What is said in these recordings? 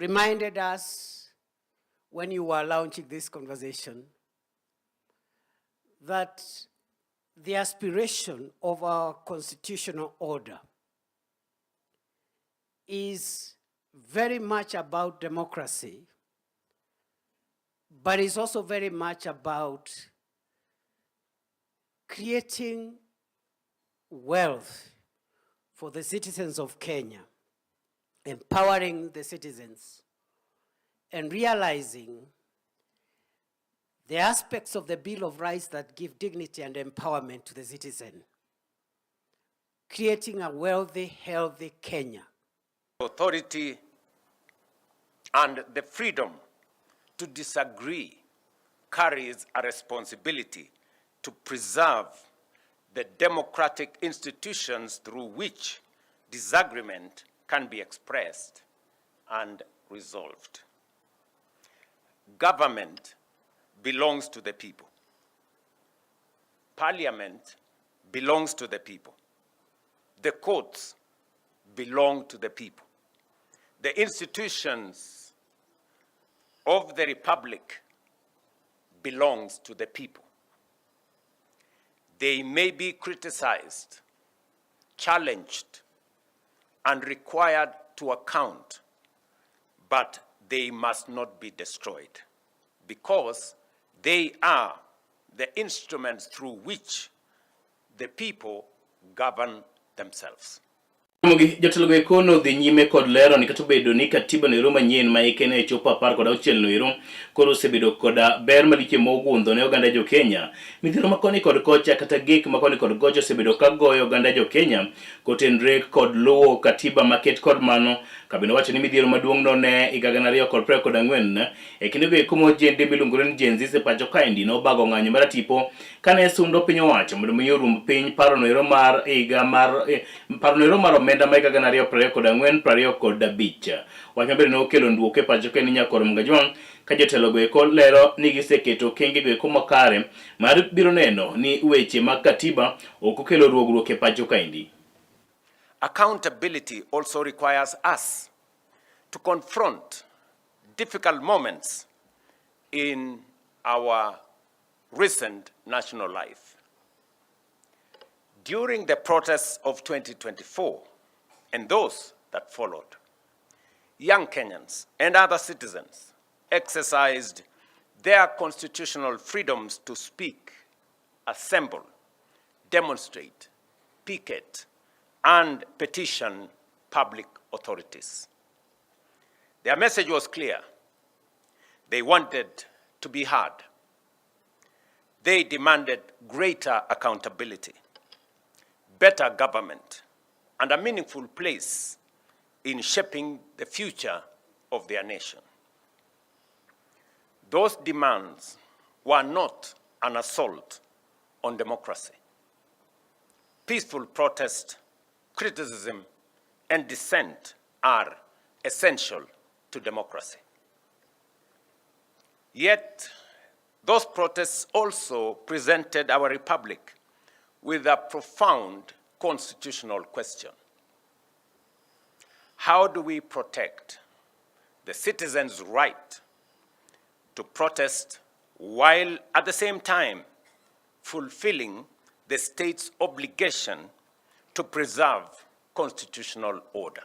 reminded us when you were launching this conversation that the aspiration of our constitutional order is very much about democracy, but is also very much about creating wealth for the citizens of Kenya, empowering the citizens, and realizing the aspects of the Bill of Rights that give dignity and empowerment to the citizen, creating a wealthy, healthy Kenya. Authority and the freedom to disagree carries a responsibility to preserve the democratic institutions through which disagreement can be expressed and resolved. Government belongs to the people. Parliament belongs to the people. The courts belong to the people. The institutions of the republic belongs to the people. They may be criticized, challenged, and required to account, but they must not be destroyed because they are the instruments through which the people govern themselves. Mogi jotelo eko nodhi nyime kod lero ni kata obedo ni katiba noero manyien ma hike ne chopo 16 noero koro osebedo koda ber malich mogundho ne oganda jo Kenya. Midhiero ma koni kod kocha kata gik ma koni kod kocha osebedo ka goyo oganda jo Kenya kotenre kod luwo katiba maket kod mano. Kabino wacho ni midhiero maduong' no ne higa 2024 e kindego eko ma ojende miluongo ni Gen Z e pacho kaendi nobago ng'anyo maratipo kane sundo piny owacho mondo mi orumb piny paro noero mar higa mar eh, paro noero mar omenda ma higa 2024 25. Wach maber ne okelo nduok e pacho kaendi nyakor Mgajwang' ka jotelo go eko lero ni giseketo okenge go eko makare mar biro neno ni weche mag katiba ok okelo ruogruok e pacho kaendi. Accountability also requires us to confront difficult moments in our recent national life. During the protests of 2024 and those that followed, young Kenyans and other citizens exercised their constitutional freedoms to speak, assemble, demonstrate, picket, and petition public authorities. Their message was clear. They wanted to be heard. They demanded greater accountability, better government, and a meaningful place in shaping the future of their nation. Those demands were not an assault on democracy. Peaceful protest, criticism, and dissent are essential to democracy. Yet, those protests also presented our republic with a profound constitutional question. How do we protect the citizens' right to protest while at the same time fulfilling the state's obligation to preserve constitutional order?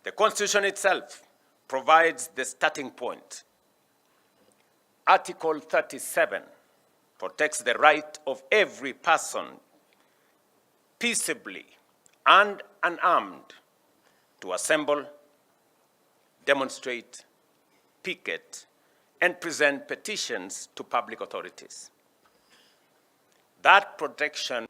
The Constitution itself provides the starting point. Article 37 protects the right of every person peaceably and unarmed to assemble, demonstrate, picket, and present petitions to public authorities. That protection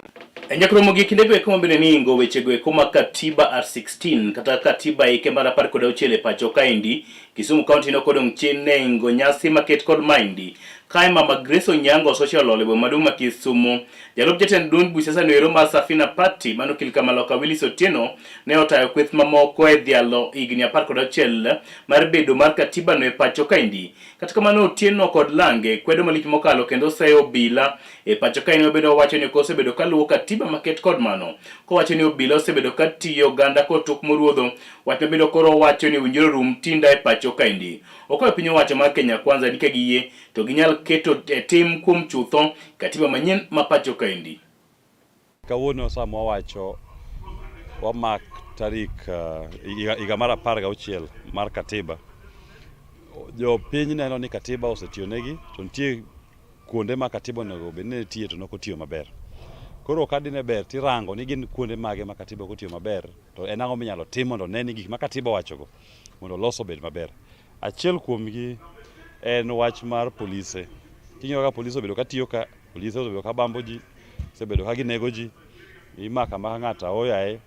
Nyakoro mogik kindego eko mabende ni ingo wechego eko mag katiba R16 kata katiba ike mar 16 e pacho kaendi. Kisumu County nokodong' chien ne ingo nyasi maket kod maendi. Kae Mama Grace Onyango Social Hall e boma maduong' ma Kisumu. Jalup jatend duond buch siasa noero mar Safina Party mano okil Kamaloka Willis Otieno ne otayo kweth mamoko e dhialo higni 16 mar bedo mar katiba no e pacho kaendi. Kata kamano Otieno kod Lange kwedo malich mokalo kendo seyo obila e pacho kaendi mabedo owacho ni ok osebedo kaluwo katiba maket kod mano. Kowacho ni obila osebedo ka tiyo oganda kotuk moruodho wach mabedo koro owacho ni owinjore orum tinda e pacho kaendi. Okwayo piny owacho mar Kenya Kwanza ni ka giyie to ginyal keto e tim kuom chutho katiba manyien ma pacho kaendi. Kawuono sama wawacho wamak tarik higa mar 16 mar katiba, jopiny neno ni katiba osetiyonegi to nitie kuonde ma katiba onego bed ni nitie to nok otiyo maber. Koro ka dine ber tirango ni gin kuonde mage ma katiba ok otiyo maber to en ang'o minyalo tim mondo one ni gik ma katiba owachogo mondo olos obed maber. Achiel kuomgi en wach mar polise. King'iyo kaka polise obedo ka tiyo ka, polise osebedo ka bambo ji, osebedo ka ginego ji, imako amaka ng'ato aoyaye.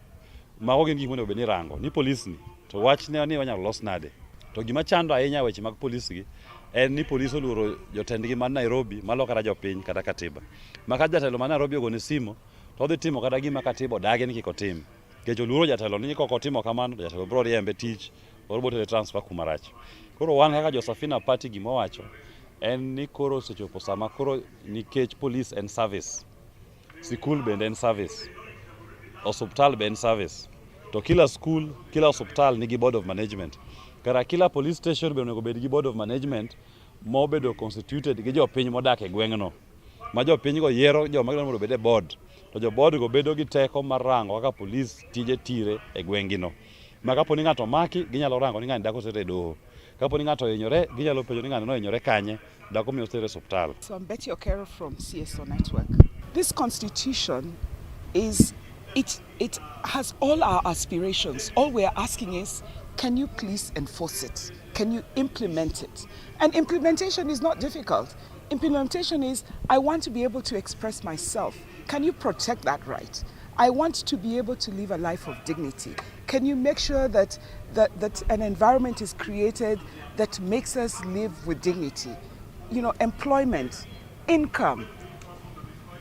Mago gin gik monego bed ni irango ni polis ni to wachne ni wanyalo los nade. To gima chando ahinya weche mag polis gi en ni polis oluoro jotendgi man Nairobi malo kata jopiny kata katiba. Ma ka jatelo man Nairobi ogone simo to odhi timo kata gima katiba odagi ni kik otim. Nikech oluoro jatelo ni kok otimo kamano to jatelo biro riembe tich, koro biro tere transfer kuma rach. Koro wan kaka jo Safina Party gima wawacho en ni koro osechopo sama koro nikech polis en service, sikul bende en service, osuptal be en service, to kila skul, kila osuptal nigi board of management. Kara kila police station be onego bed gi board of management mobedo constituted gi jopiny modak e gweng'no. Ma jopinygo yiero joma gidwaro mondo obed e board, to jo board go bedo gi teko mar rango kaka polis tije tire e gweng'gino. Ma kapo ni ng'ato omaki, ginyalo rango ni ng'ani dak otere e doho. Kapo ni ng'ato ohinyore, ginyalo penjo ni ng'ani nohinyore kanye, dak omiyo otere e osuptal. So I'm Betty Okero from CSO Network. This constitution is, it has all our aspirations. All we are asking is, can you please enforce it? Can you implement it? And implementation is not difficult. Implementation is, I want to be able to express myself. Can you protect that right? I want to be able to live a life of dignity. Can you make sure that an environment is created that makes us live with dignity? You know, employment, income.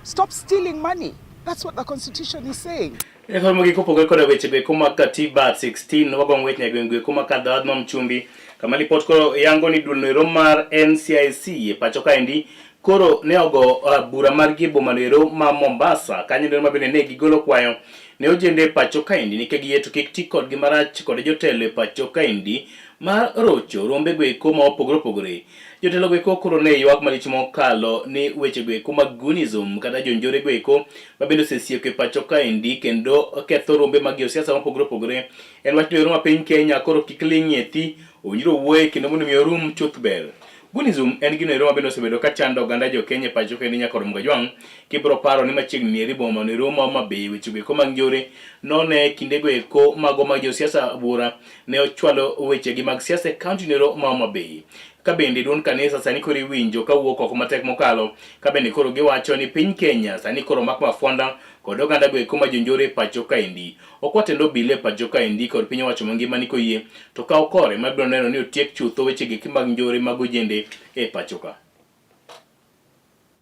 Stop stealing money. That's what the Constitution is saying. E kor mogik kopogore koda weche go eko mag katiba 16 wagong' weche e gweng' go eko ma Kadhawadh ma Mchumbi kama lipot koro yango ni duol noero mar NCIC e pacho kaendi koro ne ogo bura margi e boma noero ma Mombasa kanyo noero ma bende ne gigolo kwayo ne ojende e pacho kaendi ni ka giyie to kik ti kodgi marach kod jotelo e pacho kaendi mar rocho rombe go eko ma opogore opogore. Jotelo go eko koro ne ywak malich mokalo ni weche go eko mag Gunism kata jonjore go eko ma bende osesieko e pacho kaendi kendo ketho rombe mag josiasa mopogore opogore en wach noero ma piny Kenya koro kik ling' e thi owinjore owuoye kendo mondo mi orum chuth ber. Gunism en gino ero ma bende osebedo ka chando oganda jo Kenya e pacho kaendi nyaka Ramogi Ajwang' kibiro paro ni machiegni ni eri boma noero ma Homa Bay weche go eko mag njore none kinde go eko mago mag josiasa buora ne ochwalo wechegi mag siasa e kaunti noero ma Homa Bay. Ka bende duond kanisa sani koro iwinjo ka wuok oko matek mokalo, ka bende koro giwacho ni piny Kenya sani koro mak mafwanda kod oganda go eko ma jonjore e pacho kaendi. Okwa tend obila e pacho kaendi kod piny owacho mangima ni koyie to kaw kore ma biro neno ni otiek chutho weche gi mag njore mag ojende e pacho ka.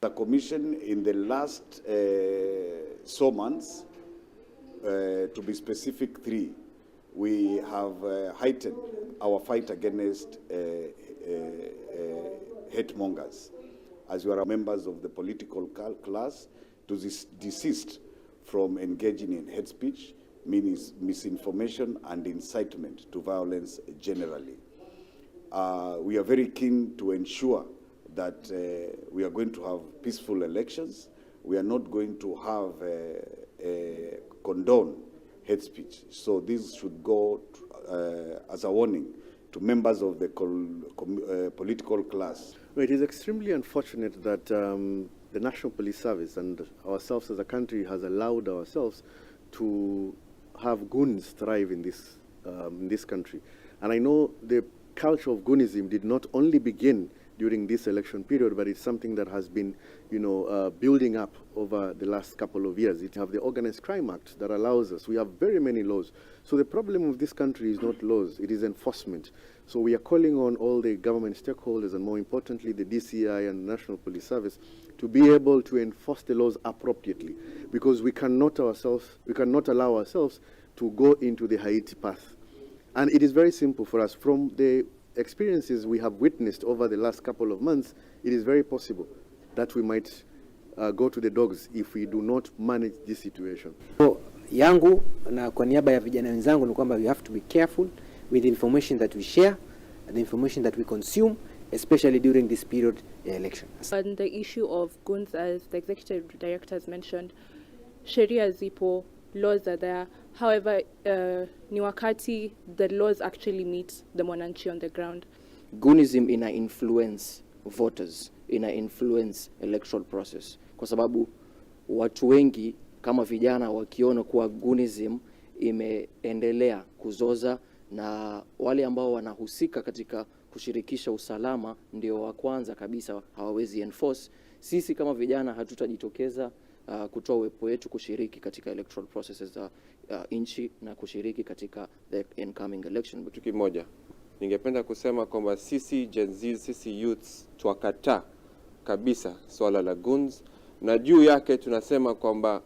The commission in the last 4 months, to be specific 3, we have heightened our fight against hate mongers, as you are members of the political class, to desist from engaging in hate speech, misinformation and incitement to violence generally. We are very keen to ensure that we are going to have peaceful elections. We are not going to have condone hate speech. So this should go as a warning to members of the political class. Well, it is extremely unfortunate that the National Police Service and ourselves as a country has allowed ourselves to have goons thrive in this country. And I know the culture of goonism did not only begin during this election period, but it's something that has been, building up over the last couple of years. It have the Organized Crime Act that allows us. We have very many laws. So the problem of this country is not laws, it is enforcement. So we are calling on all the government stakeholders and more importantly the DCI and the National Police Service to be able to enforce the laws appropriately, because we cannot allow ourselves to go into the Haiti path. And it is very simple for us. From the experiences we have witnessed over the last couple of months, it is very possible that we might go to the dogs if we do not manage this situation. So, yangu na kwa niaba ya vijana wenzangu ni kwamba we have to be careful with the information that we share, the information that we consume, especially during this period ya election. On the issue of goons, as the executive director has mentioned, sheria zipo, laws are there. However, ni wakati the laws actually meet the mwananchi on the ground. Goonism ina influence voters, ina influence electoral process, kwa sababu watu wengi kama vijana wakiona kuwa goonism imeendelea kuzoza na wale ambao wanahusika katika kushirikisha usalama ndio wa kwanza kabisa hawawezi enforce. Sisi kama vijana hatutajitokeza kutoa uwepo wetu kushiriki katika electoral processes za nchi na kushiriki katika the incoming election. Kitu kimoja ningependa kusema kwamba sisi Gen Z, sisi youths twakataa kabisa swala la goons, na juu yake tunasema kwamba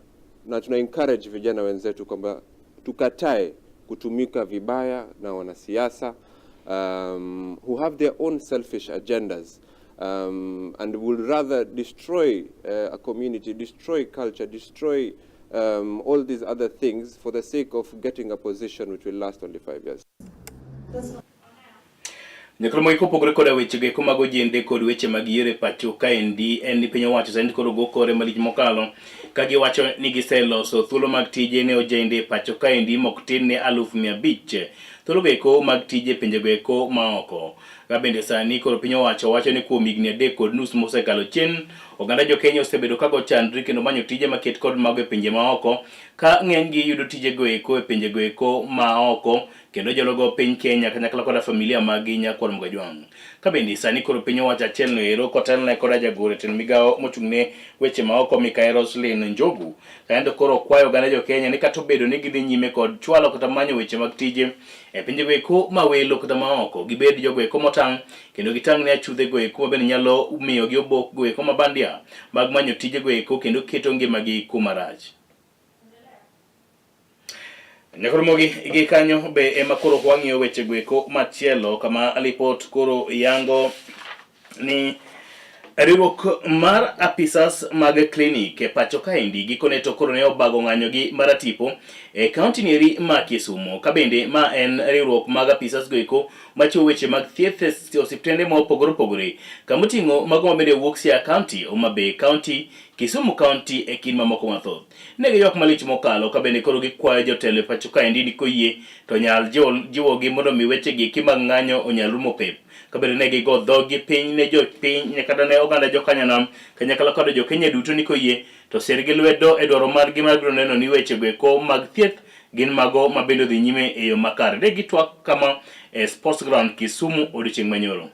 na tuna encourage vijana wenzetu kwamba tukatae kutumika vibaya na wanasiasa who have their own selfish agendas and would rather destroy a community, destroy culture, destroy all these other things for the sake of getting a position which will last only 5 years. Nyakromo kopogore koda weche go eko mag ojende kod weche mag yiero e pacho kaendi en ni piny owacho sani koro go kore malich mokalo ka giwacho ni giseloso thuolo mag tije ne ojende e pacho kaendi mok tin ne 500,000 thuolo go eko mag tije e pinje go eko maoko. Ka bende sani koro piny owacho wacho ni kuom higni 3.5 mosekalo chien oganda jo Kenya osebedo ka go chandri kendo manyo tije maket kod mago e pinje maoko ka ng'enygi yudo tije go eko e pinje go eko maoko kendo jologo piny Kenya kanyakla koda familia maggi nyakwar Mgajwang'. Ka bende sani koro piny owacho achiel no ero kotelne koda jagoro e tend migawo mochung'ne weche maoko Mikai Roslyn Njogu kaendo koro kwayo oganda jo Kenya ni kata obedo ni gidhi nyime kod chwalo kata manyo weche mag tije e pinje go eko mawelo kata maoko gibed jogo eko motang' kendo gitang' ne achudhe go eko mabende nyalo miyo gi obok go eko mabandia mag manyo tije go eko kendo keto ngimagi kuma rach. Nyakoromogi gi kanyo be ema koro wang'iyo weche go eko machielo kama lipot koro yango ni riwruok mar apisas mag klinik e pacho kaendi gikone to koro ne obago ng'anyo gi maratipo e kaunti nieri ma Kisumu ka bende ma en riwruok mag apisas go eko machiwo weche mag thieth e osiptende ma opogore opogore kamoting'o mago mabende wuok Siaya County, Homa Bay County, Kisumu County e kind mamoko mathoth. Ne giywak malich mokalo ka bende koro gikwayo jotelo e pacho kaendi ni koyie to nyal jiwogi mondo mi wechegi eki mag ng'anyo onyal rumo pep. Ka bende ne gigo dhogi piny ne jopiny kata ne oganda jokanyanam kanyakla kod jokenya duto ni koyie to sir gi lwedo e dwaro margi mar biro neno ni wechego eko mag thieth gin mago mabende odhi nyime e yo makare. Ne gitwak kama e Sports Ground Kisumu odiochieng' manyoro.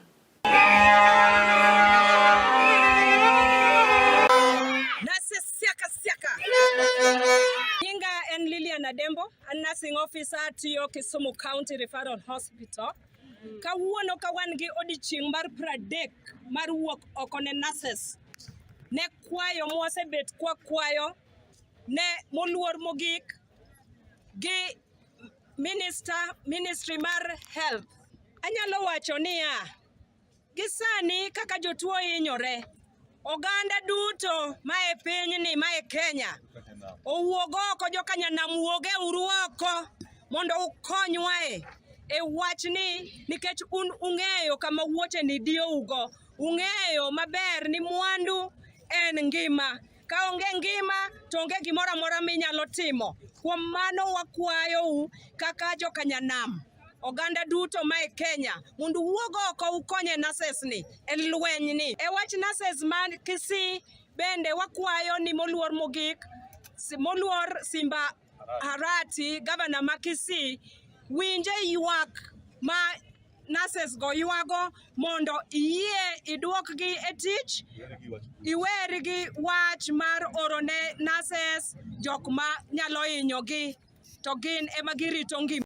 Nurses siaka siaka. Nyinga en Lilian Adembo, an nursing officer tiyo Kisumu County Referral Hospital. Kawuono ka wan gi odiochieng' mar 30 mar wuok oko ne nurses. Ne kwayo mwasebet kwakwayo ne moluor mogik gi minister, ministry mar health. Anyalo wacho niya, gi sani kaka jotuo hinyore, oganda duto mae pinyni mae Kenya owuog oko jokanyanam wuoge uru oko mondo ukonywae e wachni nikech un ung'eyo kama wuoche ni diyougo. Ung'eyo maber ni mwandu en ngima. Ka onge ngima to onge gimoro amora minyalo timo. Kuom mano wakwayou kaka jokanyanam oganda duto mae Kenya mondo uwuog oko ukonye nurses ni e lweny ni. E wach nurses man Kisii bende wakwayo ni moluor mogik moluor Simba Arati gavana ma Kisii winje ywak ma nurses go ywago mondo iyie iduokgi e tich, iwer gi wach mar orone nurses jok ma nyalo hinyogi to gin ema girito ngima.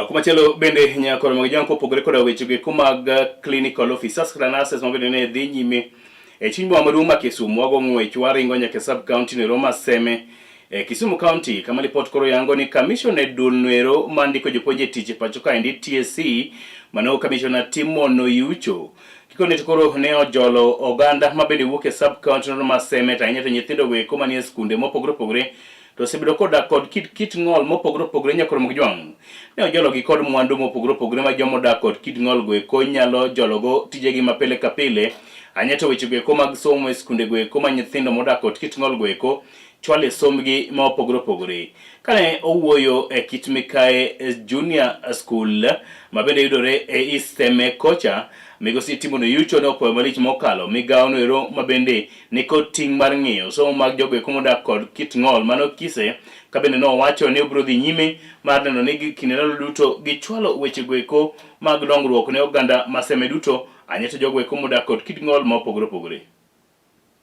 Kumachielo bende nyakoro mag jwang' kopogore koda weche go mag clinical officers kata nurses ma bende ne dhi nyime e chuny boma maduong' ma Kisumu wago ng'wech waringo nyaka e sub county no ma Seme e Kisumu County kama lipot koro yango ni commission e duol noero ma ndiko jopuonj e tich e pacho kaendi TSC mano commissioner Timon Oyucho Gikone to koro ne ojolo oganda ma bende wuok e sub county no ma Seme to ahinya to nyithindo go eko manie skunde mopogore opogore to osebedo kodak kod kit kit ng'ol mopogore opogore nyaka Ramogi Jwang'. Ne ojologi kod mwandu mopogore opogore ma joma odak kod kit ng'ol go eko nyalo jologo tijegi ma pile ka pile. Ahinya to weche go eko mag somo e skunde go eko ma nyithindo modak kod kit ng'ol go eko chwalo e sombgi ma opogore opogore. Kane owuoyo e kit mikae Junior School ma bende yudore e East Seme kocha, migosi Timon Oyucho ne opwoyo malich mokalo migawo no ero ma bende nikod ting' mar ng'iyo somo mag jogo eko modak kod kit ng'ol mano Kise, ka bende nowacho ni obiro dhi nyime mar neno ni kinde ndalo duto gichwalo weche go eko mag dongruok ne oganda ma Seme duto, ahinya to jogo eko modak kod kit ng'ol ma opogore opogore.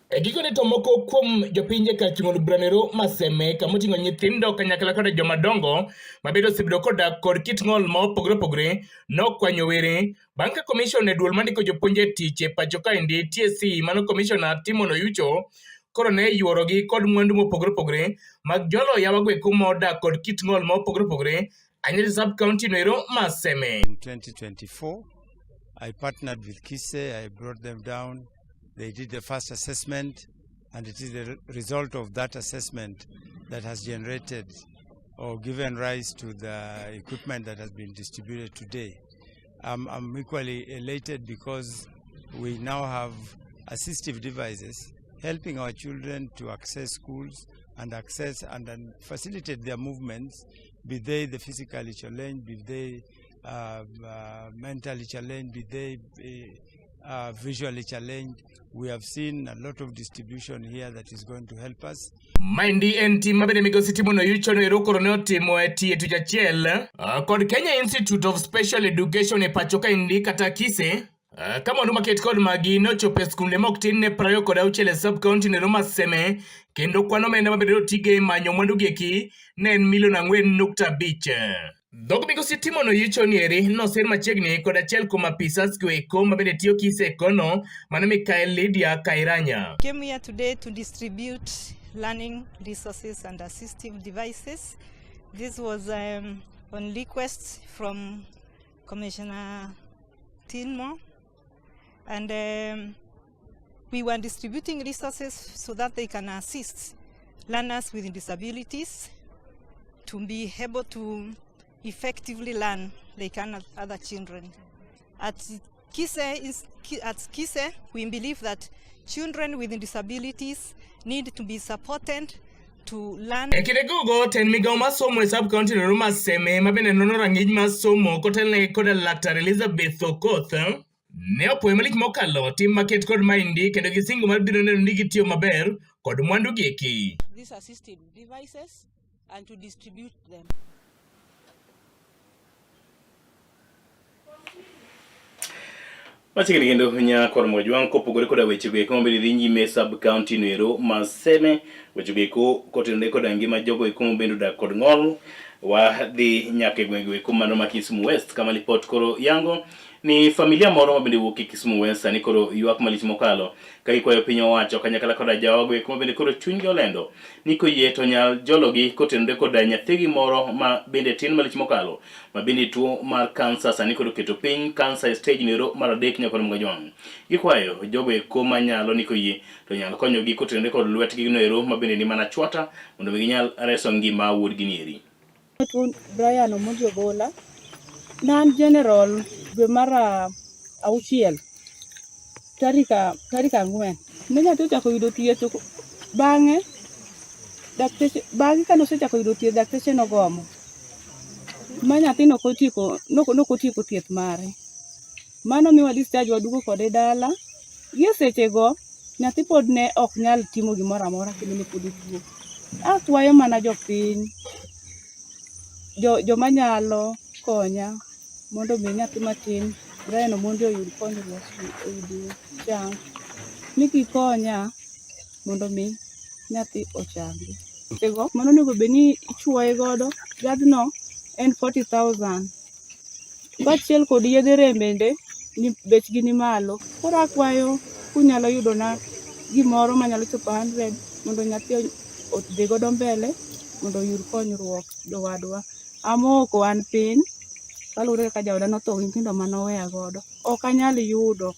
E gikone to moko kuom jopinje kar chung'o od buranero ma Seme kama oting'o nyithindo kanyakla koda jomadongo ma bende osebedo kodak kod kit ng'ol ma opogore opogore nokwanyo were bang' ka komishon e duol mandiko jopuonj e tich e pacho kaendi TSC mano komishona Timon Oyucho koro ne yuorogi kod mwandu mopogore opogore mag jolo yawa go eko modak kod kit ng'ol ma opogore opogore Anyeri sub county no ero ma Seme. In 2024, I partnered with KISE, I brought them down. They did the first assessment, and it is the result of that assessment that has generated or given rise to the equipment that has been distributed today. I'm equally elated because we now have assistive devices helping our children to access schools and access and then facilitate their movements, be they the physically challenged, be they mentally challenged, be they visually challenged. We have seen a lot of distribution here that is going to help us. Maendi en tim mabende migosi Timon Oyucho noero koro ne otimo e tiyo tich achiel kod Kenya Institute of Special Education e pacho kaendi kata KISE ka mwandu maket kod magi nochopo e skunde mok tin ne 26 e sub county nero ma Seme kendo kwan omenda mabende otige e manyo mwandu gi eki ne en milion 4.5. Dhog migosi Timon Oyucho nieri nosir machiegni kod achiel kuom apisas go eko mabende tiyo KISE kono mano Mikael Lydia Kairanya. Came here today to distribute learning resources and assistive devices. This was on request from Commissioner Tinmo, and we were distributing resources so that they can assist learners with disabilities to be able to effectively learn like other children. At KISE, we believe that children with disabilities need to be supported to learn. E kinde gogo tend migawo mar somo e sub county no ma Seme ma bende nono rang'iny mar somo kotelne koda Laktar Elizabeth Okoth ne opuoyo malich mokalo tim maket kod maendi kendo gisingo mar biro neno ni gitiyo maber kod mwandu gi eki. These assistive devices and to distribute them. Machiegni kendo nyakwar Mojwang' kopogore koda weche go eko mabende dhi nyime e sub county no ero ma Seme, weche go eko kotenore koda ngima jogo eko mabende odak kod ng'ol, wadhi nyaka e gwenge go eko mano ma Kisumu West kama lipot koro yango ni familia moro mabende wuok e Kisumu West sani koro ywak malich mokalo ka gikwayo piny owacho kanyakla koda jaogo eko mabende koro chunygi olendo ni koyie to nyal jologi kotenore koda nyathigi moro ma bende tin malich mokalo ma bende tuo mar kansa sani koro keto piny kansa e stage nero mar adek nyaka Mgajwang'. Gikwayo jogo eko manyalo ni koyie to nyal konyogi kotenore kod lwetgi noero ma bende ni mana chwata mondo mi ginyal reso ngima wuodgi nieri. Brian Omondi Ogola. Ne an general dwe mar auchiel tarik 4. Ne nyathi ochako yudo thieth to bang'e dakteche bang'e kane osechako yudo thieth dakteche nogomo ma nyathi nokotieko thieth mare. Mano miwa discharge waduogo kode dala. Gie sechego nyathi pod ne ok nyal timo gimoro amora kendo ne pod otuo. Akwayo mana jopiny, joma nyalo konya mondo mi nyathi matin Brian Omondi oyud konyruok, oyud chang. Ni gikonya mondo mi nyathi ochangi. Ego mano onego bed ni ichuoye godo yadhno en 40,000. Kaachiel kod yedhe rem bende ni bechgi ni malo. Koro akwayo kunyalo yudona gimoro manyalo chopo 100 mondo nyathi odhi godo mbele mondo oyud konyruok jowadwa. Amoko an piny kaluwore kaka jaoda notho gi nyithindo mane oweya godo. Ok anyal yudo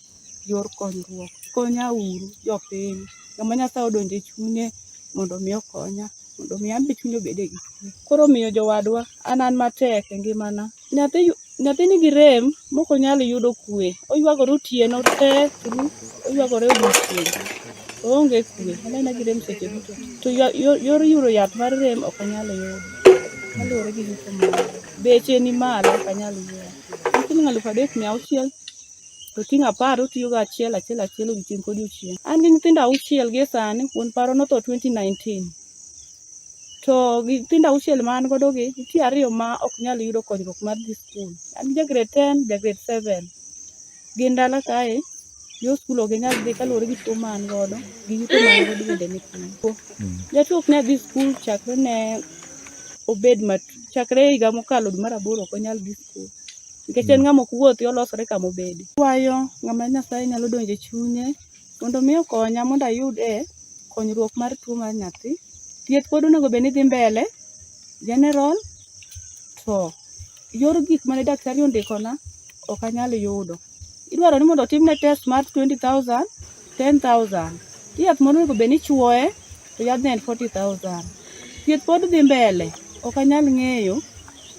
yor konyruok. Konya uru jopiny. Ng'ama Nyasaye odonjo e chunye mondo mi okonya, mondo mi an be chunya obede gi kwe. Koro omiyo jowadwa, an an matek e ngimana. Nyathi nyathi nigi rem mok onyal yudo kwe. Oywagore otieno te through, oywagore odiochieng'. Oonge kwe, en aena gi rem seche duto. To yor yudo yath mar rem ok anyal yudo. Kaluwore gi yuto mara. Beche ni malo ok anyal yudo. En siling 3600 to ting' apar otiyogo achiel achiel achiel odiochieng' kodiochieng'. An gi nyithindo auchiel gie sani, wuon paro notho 2019. To gi nyithindo auchiel ma an godo gi, nitie ariyo ma ok nyal yudo konyruok mar dhi skul. An gi ja grade 10, ja grade 7. Gin dala kae, yo skul ok ginyal dhi kaluwore gi tuo ma an godo, gi yuto ma an godo bende ni piny. Jatuo ok nyal dhi skul chakre ne obed mat chakre higa mokalo dwe mar aboro ok onyal dhi skul. Nikech en ng'ama ok wuothi, olosore kama obede. Akwayo ng'ama Nyasaye nyalo donjo e chunye mondo mi okonya mondo ayud e konyruok mar tuo mar nyathi. Thieth pod onego bed ni dhi mbele, general, to yor gik mane daktari ondikona ok anyal yudo. Idwaro ni mondo otimne test mar 20,000, 10,000. Yath moro onego bed ni ichuoye to yadhno en 40,000. Thieth pod dhi mbele, ok anyal ng'eyo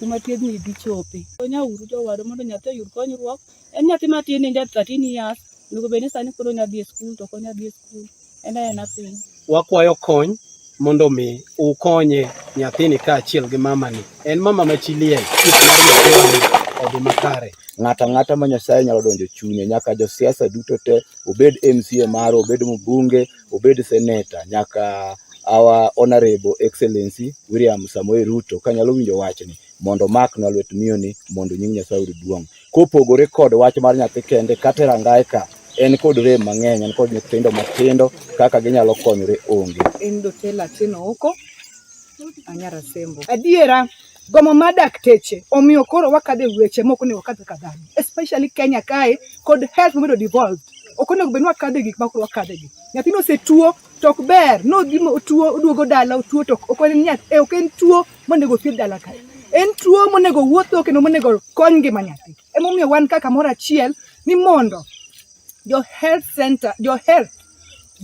kuma thiedhni dhi chope. Konya uru jowadwa mondo nyathi oyud konyruok. En nyathi matin en ja 13 years, onego bed ni sani koro onya dhi e skul to ok onya dhi e skul. En aena piny. Wakwayo kony mondo mi ukonye nyathini kaachiel gi mamani. En mama ma chi liel, thieth mar nyathiwani odhi makare. Ng'ato ang'ata ma Nyasaye nyalo donjo chunye, nyaka josiasa duto te, obed MCA maro, obed mbunge, obed seneta, nyaka our honorable excellency William Samoei Ruto kanyalo winjo wachni mondo omaknwa lwet miyoni mondo nying Nyasaye oyud duong'. Kopogore kod wach mar nyathi kende kata e rangae ka en kod rem mang'eny, en kod nyithindo matindo kaka ginyalo konyore onge. En Dotela Atieno Oko, Anyara Sembo. Adiera, gombo mar dakteche omiyo koro wakadho e weche mok onego wakadh kaka dhano. Especially Kenya kae kod health mobedo devolved. Ok onego bed ni wakadho e gik ma koro wakadhe gi. Nyathino osetuo to ok ber nodhi otuo oduogo dala otuo to ok en nyath eh, ok en tuo monego othiedh dala kae. En tuo monego wuotho kendo monego kony ngima nyathi. Emomiyo wan ka kamoro achiel ni mondo jo health center, jo health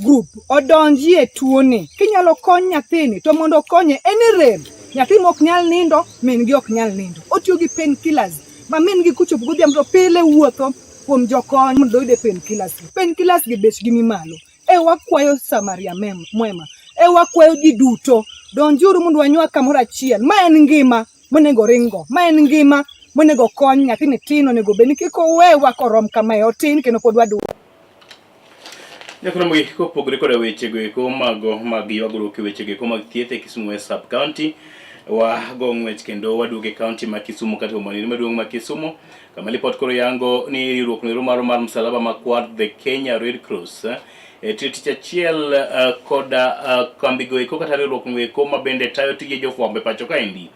group odonjie tuoni. Kinyalo kony nyathini to mondo okonye en e rem. Nyathi mok nyal nindo, min gi ok nyal nindo. Otiyo gi pain killers ma min gi kochopo godhiambo to pile wuotho kuom jokony mondo oyude pain killers. Pain killers gi bechgi ni malo. E wakwayo Samaria mwema. E wakwayo ji duto donjuru mondo wanywak kamoro achiel. Ma en ngima monego ringgo. Ma en ngima monego kony nyathini tin onego bed ni kik owewa korom kamae otin kendo pod wadwaro. Jakromogi kopogore koda wechego eko mago mag ywagruok e wechego eko mag thieth e Kisumu West Sub County, wago ng'wech kendo waduogo e kaunti ma Kisumu kata boma maduong' ma Kisumu kama lipot koro yango ni riwruok noero mar mar msalaba makwar the Kenya Red Cross e tiyo tich achiel uh, koda uh, kambigo eko kata riwruok no eko ma bende tayo tije jofwambo e pacho kaendi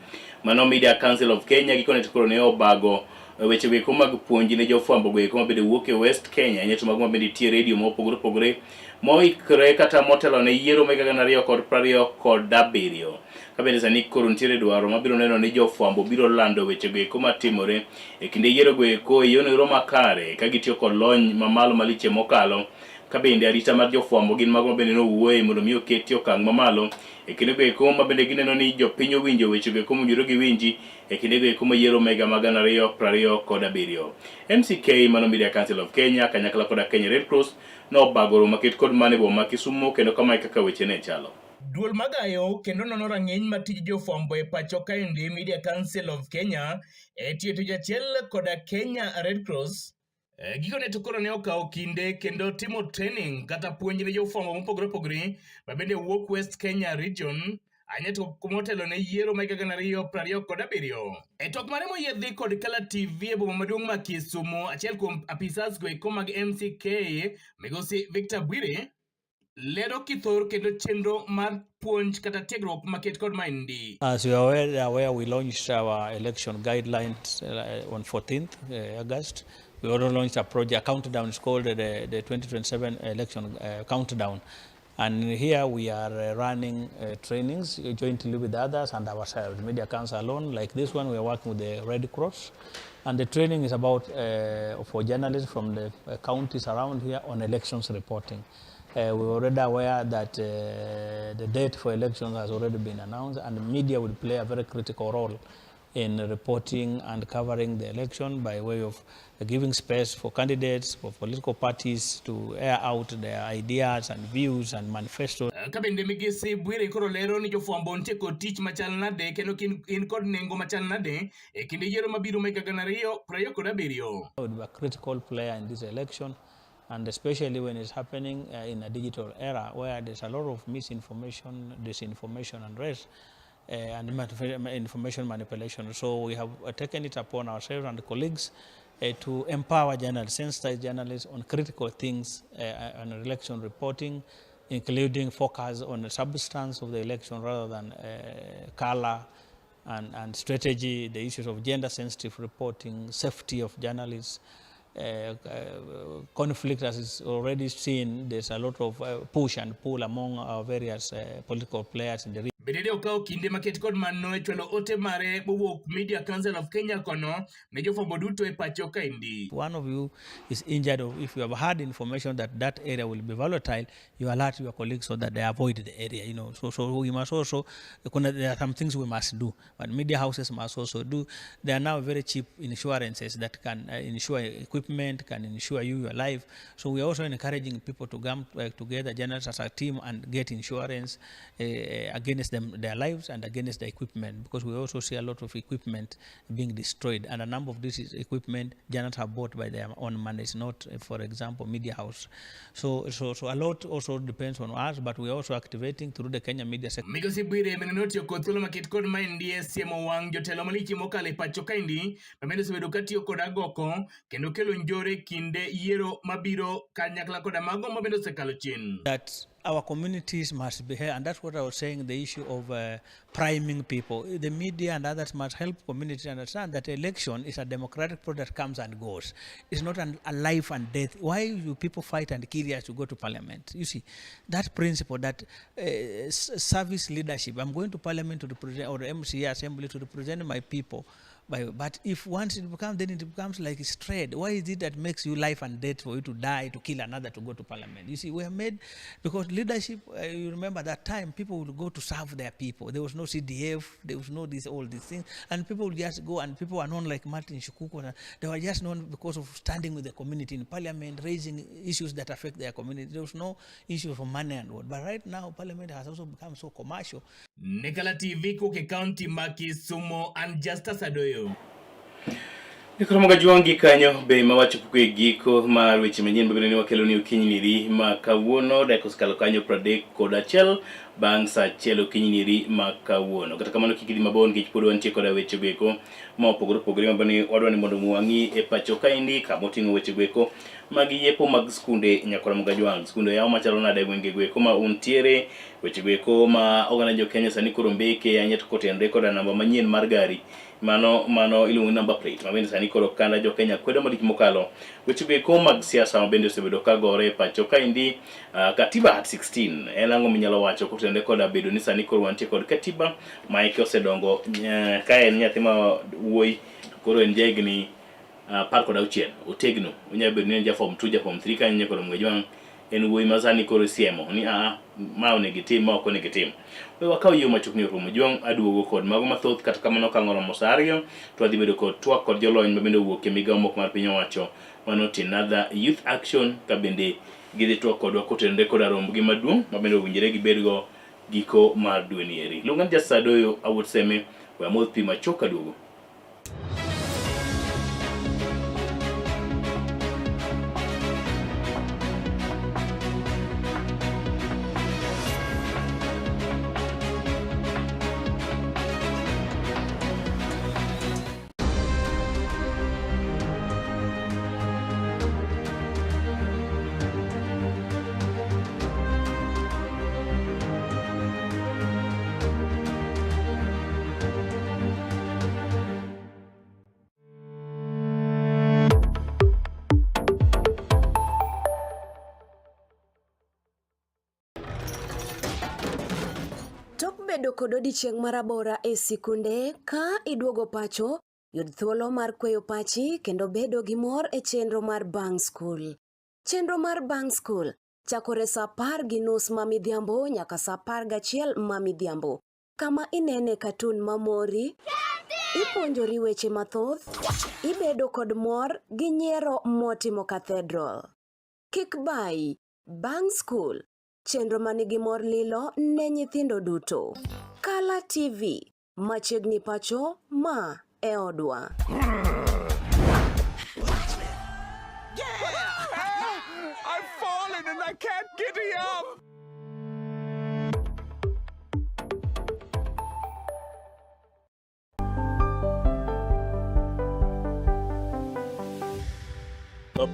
mano Media Council of Kenya gikone to koro ne obago eh, weche go eko mag puonj ne jofwambo go eko ma bende wuok e West Kenya nyeto mago ma bende nitie redio mopogore opogore moikre kata motelo ne yiero mag 2027 ka bende sani koro nitiere dwaro mabiro neno ni jofwambo biro lando weche go eko matimore e kinde yiero go eko e yono ero makare ka gitiyo kod lony mamalo maliche mokalo ka bende arita mar jofwambo gin mago ma bende nowuoye mondo mi oketi okang' mamalo e kinde go eko ma bende gineno ni jopiny owinjo weche go eko mowinjore giwinji e kinde go eko ma yiero mega mag 2027. MCK mano Media Council of Kenya kanyakla koda Kenya Red Cross nobago romo maket kod mane boma ma Kisumo kendo kamae kaka weche ne chalo. Duol magayo kendo nono rang'iny mar tij jofwambo e pacho kaendi Media Council of Kenya e tiyo tich achiel koda Kenya Red Cross E, gikone to koro ne okawo kinde kendo timo training kata puonj ne jofwambo mopogore opogore ma bende wuok West Kenya Region. Anyato motelo ne yiero ma higa 2027. E twak mare moyiedhi kod Kala TV e boma maduong' ma Kisumu, achiel kuom apisas go eko mag MCK, Migosi Victor Bwire, lero kithor kendo chenro mar puonj kata tiegruok maket kod maendi. As you are aware, we launched our election guidelines on 14th August. We also launched a project, a countdown. It's called the 2027 election countdown. And here we are running trainings jointly with others and ourselves, Media Council alone. Like this one, we are working with the Red Cross. And the training is about for journalists from the counties around here on elections reporting. We're already aware that the date for elections has already been announced, and the media will play a very critical role in reporting and covering the election by way of giving space for candidates, for political parties to air out their ideas and views and manifestos. Ka bende Migosi Bwire koro lero ni jofwambo nitie kod tich machal nade kendo in kod nengo machal nade e kinde yiero mabiro ma higa 2027. Would be a critical player in this election, and especially when it's happening in a digital era where there's a lot of misinformation, disinformation and rest, and information manipulation. So we have taken it upon ourselves and colleagues to empower journalists, sensitize journalists on critical things on election reporting, including focus on the substance of the election rather than color and strategy, the issues of gender-sensitive reporting, safety of journalists, conflict as is already seen. There's a lot of push and pull among our various political players in the region. Bende ne okawo kinde maket kod mano e chwalo ote mare mowuok Media Council of Kenya kono ne jofwambo duto e pacho kaendi. One of you is injured, or if you have had information that that area will be volatile, you alert your colleagues so that they avoid the area. So we must also, there are some things we must do, but media houses must also do. There are now very cheap insurances that can insure equipment, can insure you your life. So we are also encouraging people to come together, journalists as a team, and get insurance against them, their lives and against the equipment, because we also see a lot of equipment being destroyed, and a number of this is equipment journalists have bought by their own money. It's not, for example, media house. So a lot also depends on us, but we are also activating through the Kenya Media Sector. Migosi Bwire bende notiyo kod thuolo maket kod maendi e siemo wang' jotelo malich mokalo e pacho kaendi ma bende osebedo katiyo kod agoko kendo kelo njore kinde yiero mabiro kanyakla koda mago ma bende osekalo chien. That our communities must be here, and that's what I was saying, the issue of priming people. The media and others must help communities understand that election is a democratic process that comes and goes. It's not a life and death. Why do people fight and kill us to go to parliament? You see, that principle, that service leadership, I'm going to parliament to represent, or the MCA assembly to represent my people. But if once it becomes, then it becomes like it's trade. Why is it that makes you life and death for you to die, to kill another, to go to parliament? You see, we are made, because leadership, you remember that time, people would go to serve their people. There was no CDF, there was no this, all these things. And people would just go, and people are known like Martin Shikuku. They were just known because of standing with the community in parliament, raising issues that affect their community. There was no issue for money and what. But right now, parliament has also become so commercial. Ne Kala TV kowuok e kaunti ma Kisumu, an Justus Adoyo. Koro Juangi kanyo be ma wachopo e giko mar weche manyien mabende ne wakelo ni okinyi niri ma kawuono dakika osekalo kanyo 31 bang' sa 1 okinyi niri ma kawuono. Kata kamano kik idhi mabor nikech pod wantie koda weche goeko ma opogore opogore ma bende wadwa ni mondo wang'i e pacho kaendi kamoting'o weche goeko mag yepo mag skunde nyakwar Mogajwang'. Skunde oyaw machalo nade e gwenge goeko ma untiere, weche goeko ma oganda jo Kenya sani koro mbeke ahinya to kotenore koda namba manyien mar gari mano iluongo ni number plate ma bende sani koro kanda jo Kenya kwedo malich mokalo. Weche goeko mag siasa ma bende osebedo ka gore e pacho kaendi, katiba Art 16 en ang'o minyalo wacho kotenore koda bedo ni sani koro wantie kod katiba ma eke osedongo, ka en nyathi ma wuoyi koro en jahigni 16 otegno, onyalo bedo ni en ja form 2 ja form 3 kanyo koro Mgajwang' en wuoyi ma sani koro isiemo ni a ma onego itim ma ok onego itim. We wakaw yo machuok ni orumo Jwang' aduogo kod mago mathoth, kata kamano ka ang' oromo sa 2 to wadhi bedo kod twak kod jolony ma bende owuok e migawo moko mar piny owacho mano Tinadha Youth Action ka bende gidhi twak kodwa kotenore koda rombgi maduong' ma bende owinjore gibedgo giko mar dwe ni eri. Luonga ni Justus Adoyo awuod Seme, we amodh pi machuok aduogo. bedo kod odiechieng' marabora e sikunde, ka iduogo pacho, yud thuolo mar kweyo pachi kendo bedo gi mor e chenro mar Bang' Skul. Chenro mar Bang' Skul chakore sa 10:30 ma midhiambo nyaka sa 11 ma midhiambo, kama inene katun mamori, ipuonjori weche mathoth, ibedo kod mor gi nyiero motimo cathedral. Kik bayi, Bang' Skul, chenro manigi mor lilo ne nyithindo duto. Kala TV, machiegni pacho, ma e odwa. I've fallen and I can't get up.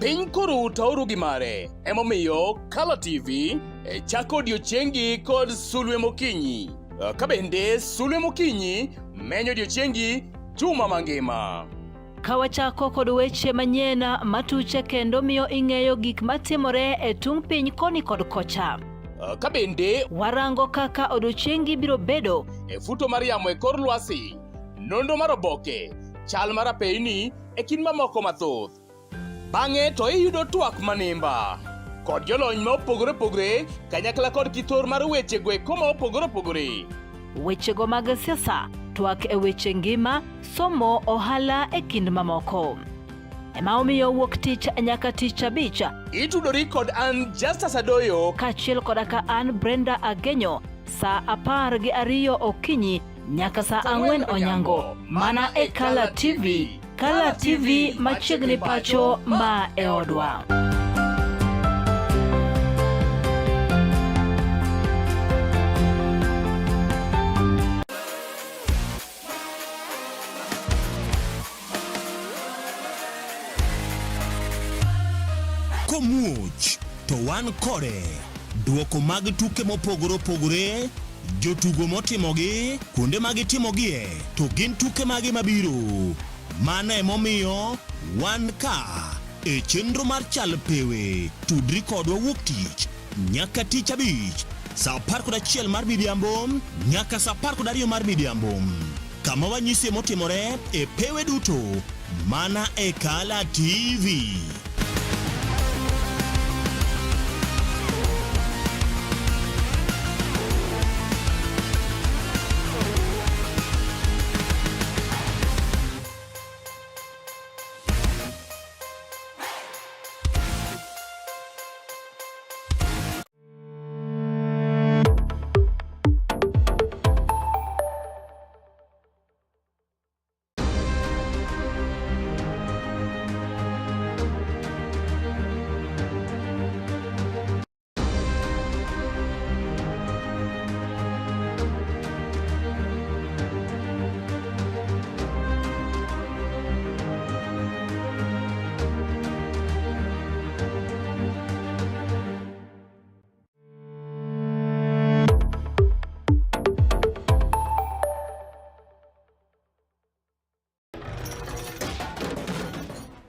Piny koro tauru gi mare, emomiyo Kala TV e chako odiechiengi kod sulwe mokinyi. Ka bende sulwe mokinyi menyo odiechiengi juma mangima. Ka wachako kod weche manyien matuche kendo miyo ing'eyo gik matimore e tung' piny koni kod kocha. Ka bende warango kaka odiechiengi biro bedo e futo mar yamo e kor lwasi, nonro mar oboke, chal mar apeyni e kind mamoko mathoth. Bang'e to iyudo twak manimba kod jolony ma opogore opogore kanyakla kod kithor mar wechego eko ma opogore opogore. Wechego mag siasa, twak e weche ngima, somo, ohala e kind mamoko. Ema omiyo wuok tich nyaka tich abich. Itudori kod an Justus Adoyo kaachiel koda ka an Brenda Agenyo saa 12 okinyi nyaka saa 4 onyango mana e Kala TV. Kala TV machiegni pacho ma e odwa. Komuoch to wan kode. Duoko mag tuke mopogore opogore, jotugo motimogi, kuonde ma gitimogie, to gin tuke mage mabiro. Mano emomiyo wan ka e chenro mar Chal Pewe. Tudri kodwa wuok tich nyaka tich abich saa 11 mar midhiambo nyaka saa 12 mar midhiambo kama wanyisie motimore e pewe duto mana e Kala TV.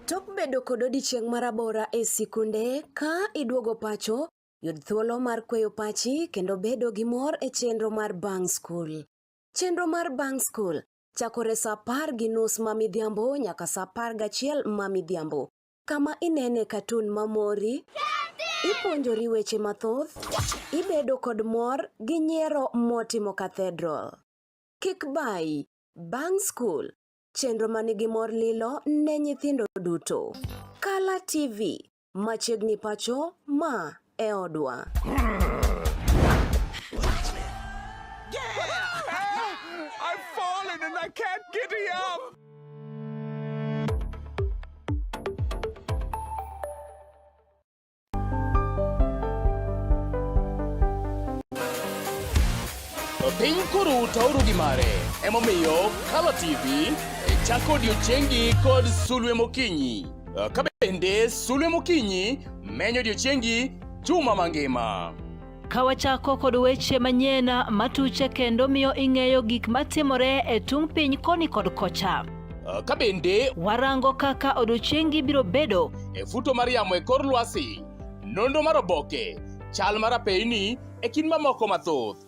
Tok bedo kod odiechieng' marabora e sikunde, ka iduogo pacho, yud thuolo mar kweyo pachi kendo bedo gi mor e chenro mar Bang' Skul. Chenro mar Bang' Skul chakore saa 10:30 ma midhiambo nyaka saa 11 ma midhiambo, kama inene katun mamori, ipuonjori weche mathoth, ibedo kod mor gi nyiero motimo cathedral. Kik bayi, Bang' Skul, chenro manigi mor lilo ne nyithindo duto. Kala TV, machiegni pacho, ma e odwa. I've fallen and I can't get up. Piny koro tauru gi mare, emomiyo Kala TV e chako odiechiengi kod sulwe mokinyi. Ka bende sulwe mokinyi menyo odiechiengi juma mangima. Ka wachako kod weche manyien matuche kendo miyo ing'eyo gik matimore e tung' piny koni kod kocha. Ka bende warango kaka odiechiengi biro bedo e futo mar yamo e kor lwasi, nonro mar oboke, chal mar apeyni e kind mamoko mathoth.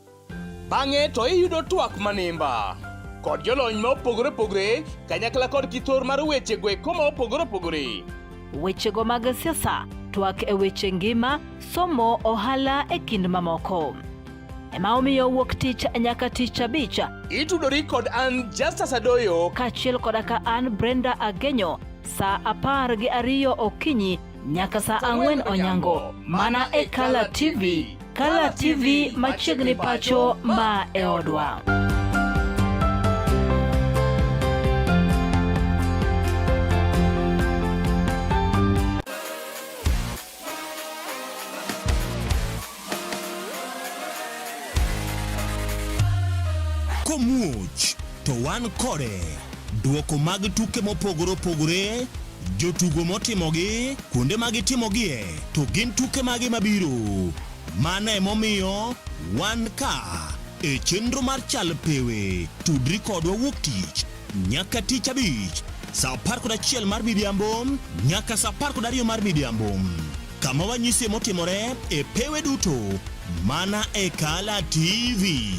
Bang'e to iyudo twak manimba kod jolony ma opogore opogore kanyakla kod kithor mar weche goeko ma opogore opogore. Wechego mag siasa, twak e weche ngima, somo, ohala e kind mamoko. Ema omiyo wuok tich nyaka tich abich. Itudori kod an Justus Adoyo kaachiel koda ka an Brenda Agenyo saa 12 okinyi nyaka saa 4 onyango mana e Kala TV. Kala TV machiegni pacho ma e odwa. Komuoch to wan kode. Duoko mag tuke mopogore opogore, jotugo motimogi, kuonde ma gitimogie, to gin tuke mage mabiro. Mano emomiyo wan ka e chenro mar Chal Pewe. Tudri kodwa wuok tich nyaka tich abich saa 11 mar midhiambo nyaka saa 12 mar midhiambo kama wanyisie motimore e pewe duto mana e Kala TV.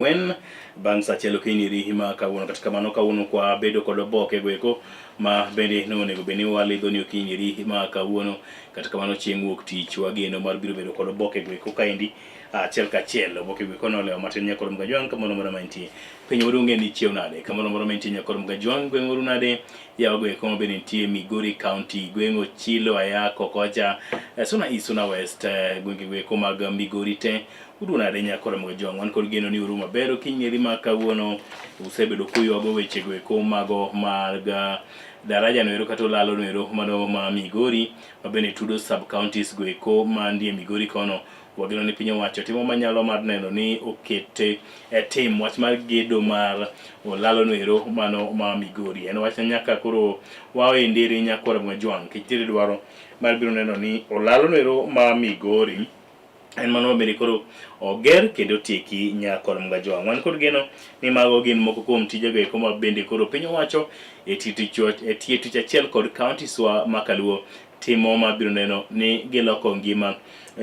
Wen bang' sa achiel okinyi ri ma kawuono. Kata kamano kawuono kwa bedo kod oboke goeko ma bende ne onego bed ni walidho ni okinyi ri ma kawuono. Kata kamano chieng' wuok tich wageno mar biro bedo kod oboke goeko kaendi achiel kachiel. Oboke goeko nolewo matin nyakoro Mgajwang' kamoro amora ma intie. Piny maduong' en ni chiew nade? Kamoro amora ma intie nyakoro Mgajwang' gweng' oru nade? Yawa goeko ma bende nitie Migori County, gweng' Ochilo, Ayako kocha, Suna East, Suna West, gwenge goeko mag Migori te. Udu nade nyakora mag jwang' wan kod geno ni uru maber okinyi eri ma kawuono usebedo kuywago wechego eko mago mag daraja no ero kata olalo no ero mano ma Migori ma bende tudo sub counties go eko mandie Migori kono. Wageno ni piny owacho timo manyalo mar neno ni okete e tim wach mar gedo mar olalo no ero mano ma Migori. En wach nyaka koro wawe ndiri nyakora mag jwang' nikech nitiere dwaro mar biro neno ni olalo no ero ma Migori en mano mabende koro oger kendo otieki nyakor Mgajwang'. Wan kod geno ni mago gin moko kuom tijego eko ma bende koro piny owacho e tie tich achiel kod counties wa ma kaluo timo ma biro neno ni giloko ngima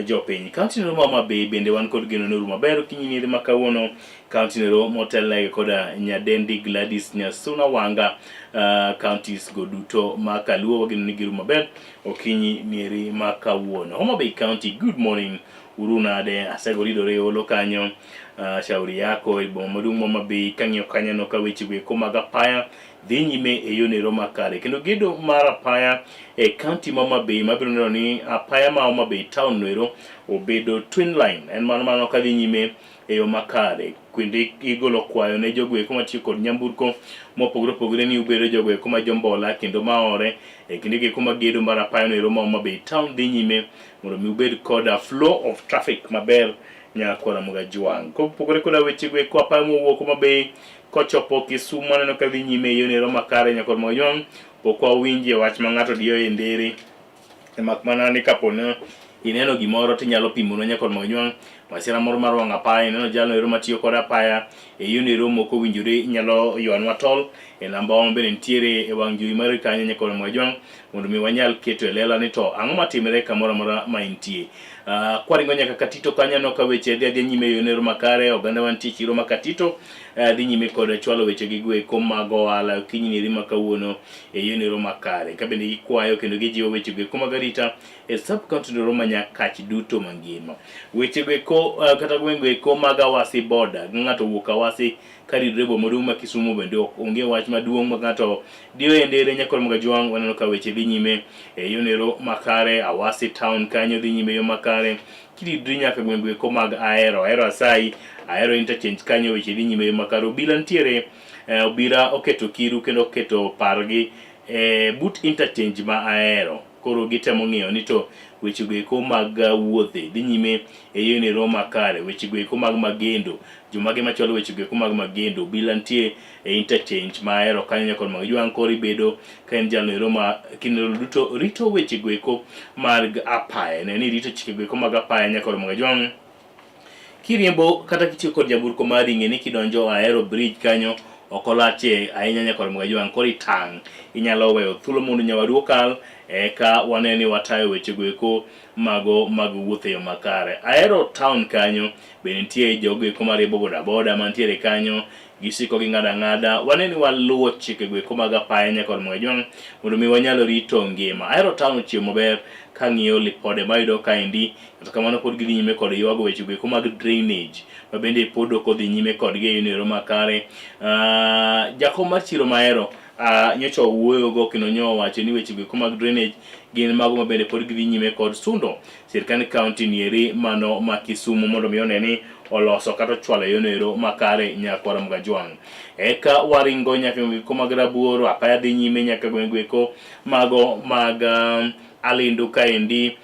jopiny. County nero ma Homa Bay bende wan kod geno ni orumo maber okinyi nieri ma kawuono. County nero motelnegi koda nyadendi Gladys Nyasuna Wanga, counties go duto ma kaluo wageno ni girumo maber okinyi nieri ma kawuono. Homa Bay County, good morning. Uru nade? Asego ridore olo kanyo. Shauri yako e boma maduong' ma Homa Bay kang'iyo kanyo aneno ka weche go eko mag apaya dhi nyime e yo nero makare kendo gedo mar apaya e county ma Homa Bay mabiro neno ni apaya ma Homa Bay town noero obedo twin line en mano mano kadhi nyime e yo makare kendo igolo kwayo ne jogo eko matiyo kod nyamburko mopogore opogore ni ubedo jogo eko ma jombola kendo maore e kinde go eko ma gedo mar apaya no ero ma Homa Bay town dhi nyime mondo mi ubed koda flow of traffic maber nyakwara Mugajwang'. Kopogore koda weche go eko apaya mowuok Homa Bay kochopo Kisumu aneno ka dhi nyime e yo nero makare nyakwara Mugajwang' pok wawinje wach ma ng'ato diyo e ndere mak mana ni kapo ni ineno gimoro tinyalo pimonwa nyakor Mugajwang' masira moro mar wang' apaya ineno jalno ero matiyo kod apaya e yono ero mok owinjore inyalo ywanwa tol e namba wa bende nitiere e wang' jowi mari kanyo nyakor Mugajwang' mondo mi wanyal keto e lela ni to ang'o matimore kamoro amora ma intie. Kwaringo nyaka Katito kanyo aneno ka weche dhi adhiya nyime e yono ero makare oganda mantie e chiro ma Katito dhi nyime kod chwalo weche gi goeko mag ohala okinyi ni eri ma kawuono e yono ero makare ka bende gikwayo kendo gijiwo weche goeko mag arita e sub county no ma Nyakach duto mangima. Weche goeko eko kata gweng' go eko mag Awasi boda, ng'ato wuok Awasi karidore boma maduong' ma Kisumu bende ok onge wach maduong' ma ng'ato diyo e ndere nyakor Mogajwang' waneno ka weche dhi nyime e yonero makare Awasi town kanyo dhi nyime yo makare kiridri nyaka gweng' go eko mag Ahero Ahero Asai Ahero interchange kanyo weche dhi nyime yo makare obila nitiere eh, obila oketo kiru kendo oketo pargi e but interchange ma Ahero Koro gitemo ng'iyo ni to wechego eko mag wuothe dhi nyime e yono makare, wechego eko mag magendo, jomage machwalo wechego eko mag magendo, obila nitie e interchange ma Ahero kanyo nyaka mag Jwang' koro ibedo ka en jalno ero ma kinde duto rito wechego eko mag apaya, ne ni rito chikego eko mag apaya nyaka mag Jwang' Kiriembo kata kitiyo kod nyamburko mari ng'e ni kidonjo Ahero Bridge kanyo ok olachie ahinya nyaka Mgajwang' koro itang' inyalo weyo thuolo mondo nyawadu okal eka wane ni watayo wechego eko mago mag wuoth e yo makare. Ahero town kanyo be nitie jogo eko mariembo bodaboda mantiere kanyo gisiko ging'ado ang'ada wane ni waluwo chikego eko mag apaya nyaka Mgajwang' mondo mi wanyal rito ngima. Ahero town ochiew maber kang'iyo lipode mayudo kaendi Kata kamano pod gidhi nyime kod ywago weche go eko mag drainage ma bende pod ok odhi nyime kodgi e yono makare. Jakom mar chiro Mahero nyocha owuoyogo kendo nyo owacho ni weche go eko mag drainage gin mago ma bende pod gidhi nyime kod sundo sirkand county nieri mano ma Kisumu mondo mi one ni oloso kata ochwalo e yono ero makare nyakwar Mgajwang'. Eka waringo nyaka gwenge eko mag Rabuor, apaya dhi nyime nyaka gwenge eko mago mag Alindu kaendi.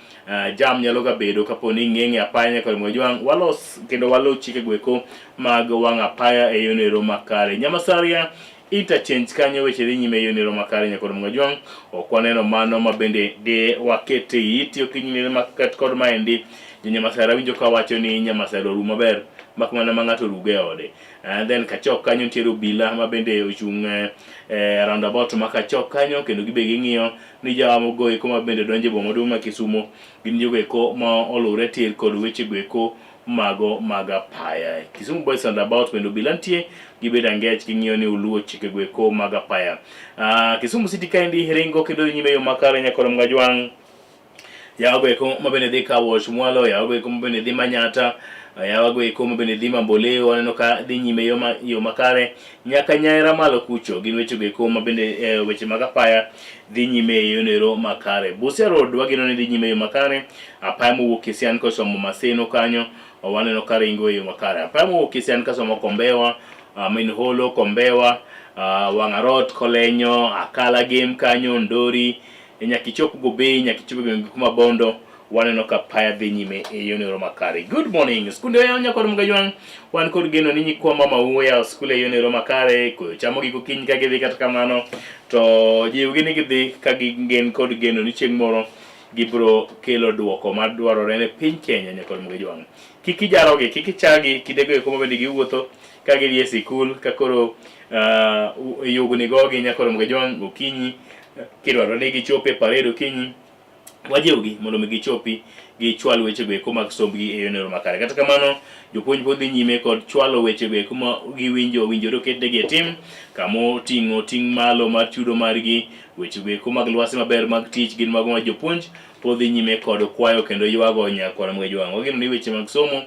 Jam nyalo ga bedo kapo ni ing'eng' e apaya nyaka Mgajwang' walos kendo waluw chike goeko mag wang' apaya e yono ero makare. Nyamasaria interchange kanyo weche dhi nyime e yono ero makare nyaka Mgajwang' ok waneno mano ma bende de waket e iti okinyi maket kod maendi. Jo Nyamasaria winjo ka wacho ni Nyamasaria oru maber mak mana ma ng'ato orugo e ode. And then Kachok kanyo nitiere obila ma bende ochung' eh, roundabout ma Kachok kanyo kendo gibe ging'iyo ni jawa eko ma bende donjo e boma maduong' ma Kisumo gin jogo eko ma oluwre tir kod weche go eko mago mag apaya. Kisumu Boys Roundabout bende obila nitie gibedo angech ging'iyo ni uluwo chike go eko mag apaya. Kisumu City kaendi ringo kendo dhi nyime e yo makare nyaka Mgajwang' yawago eko ma bende dhi Kawosh mwalo, yawago eko ma bende dhi Manyata, yawago eko ma bende dhi Mamboleo, waneno ka dhi nyime yo, ma, yo makare nyaka Nyaera malo kucho, gin weche go eko ma bende weche mag apaya dhi nyime e yono ero makare. Busia Road wageno ni dhi nyime e yo makare, apaya mowuok Kisian kochomo Maseno kanyo waneno ka ringo e yo makare. Apaya mowuok Kisian kasomo Kombewa, Min Holo, Kombewa, Wang'arot, Kolenyo, Akala Game kanyo, Ndori, E nyaka ichop Gobei, nyaka ichop e gwenge kuma Bondo, waneno ka paya dhi nyime e yono makare. Good morning. Skunde oyaw nyakor Mgajwang', wan kod geno ni nyikwa mama oyawo skul e yono makare, koyo chamogi gokinyi ka gidhi kata kamano, to jiwgi ni gidhi ka gin kod geno ni chieng' moro gibiro kelo duoko madwarore ne piny Kenya nyakor Mgajwang'. Kik ijarogi, kik ichagi kindego eko ma bende giwuotho ka gidhi e sikul ka koro yugni gogi nyakor Mgajwang' okinyi kidwaro ni gichop e parade okinyi wajiwgi mondo mi gichopi gichwal wechego eko mag sombgi e yono makare. Kata kamano, jopuonj pod dhi nyime kod chwalo wechego eko ma giwinjo owinjore oketnegi e tim, kama oting'o ting' malo mar chudo margi, wechego eko mag lwasi maber mag tich gin mago ma jopuonj pod dhi nyime kod kwayo kendo ywago nyakwar Mgajwang'. Wageno ni weche mag somo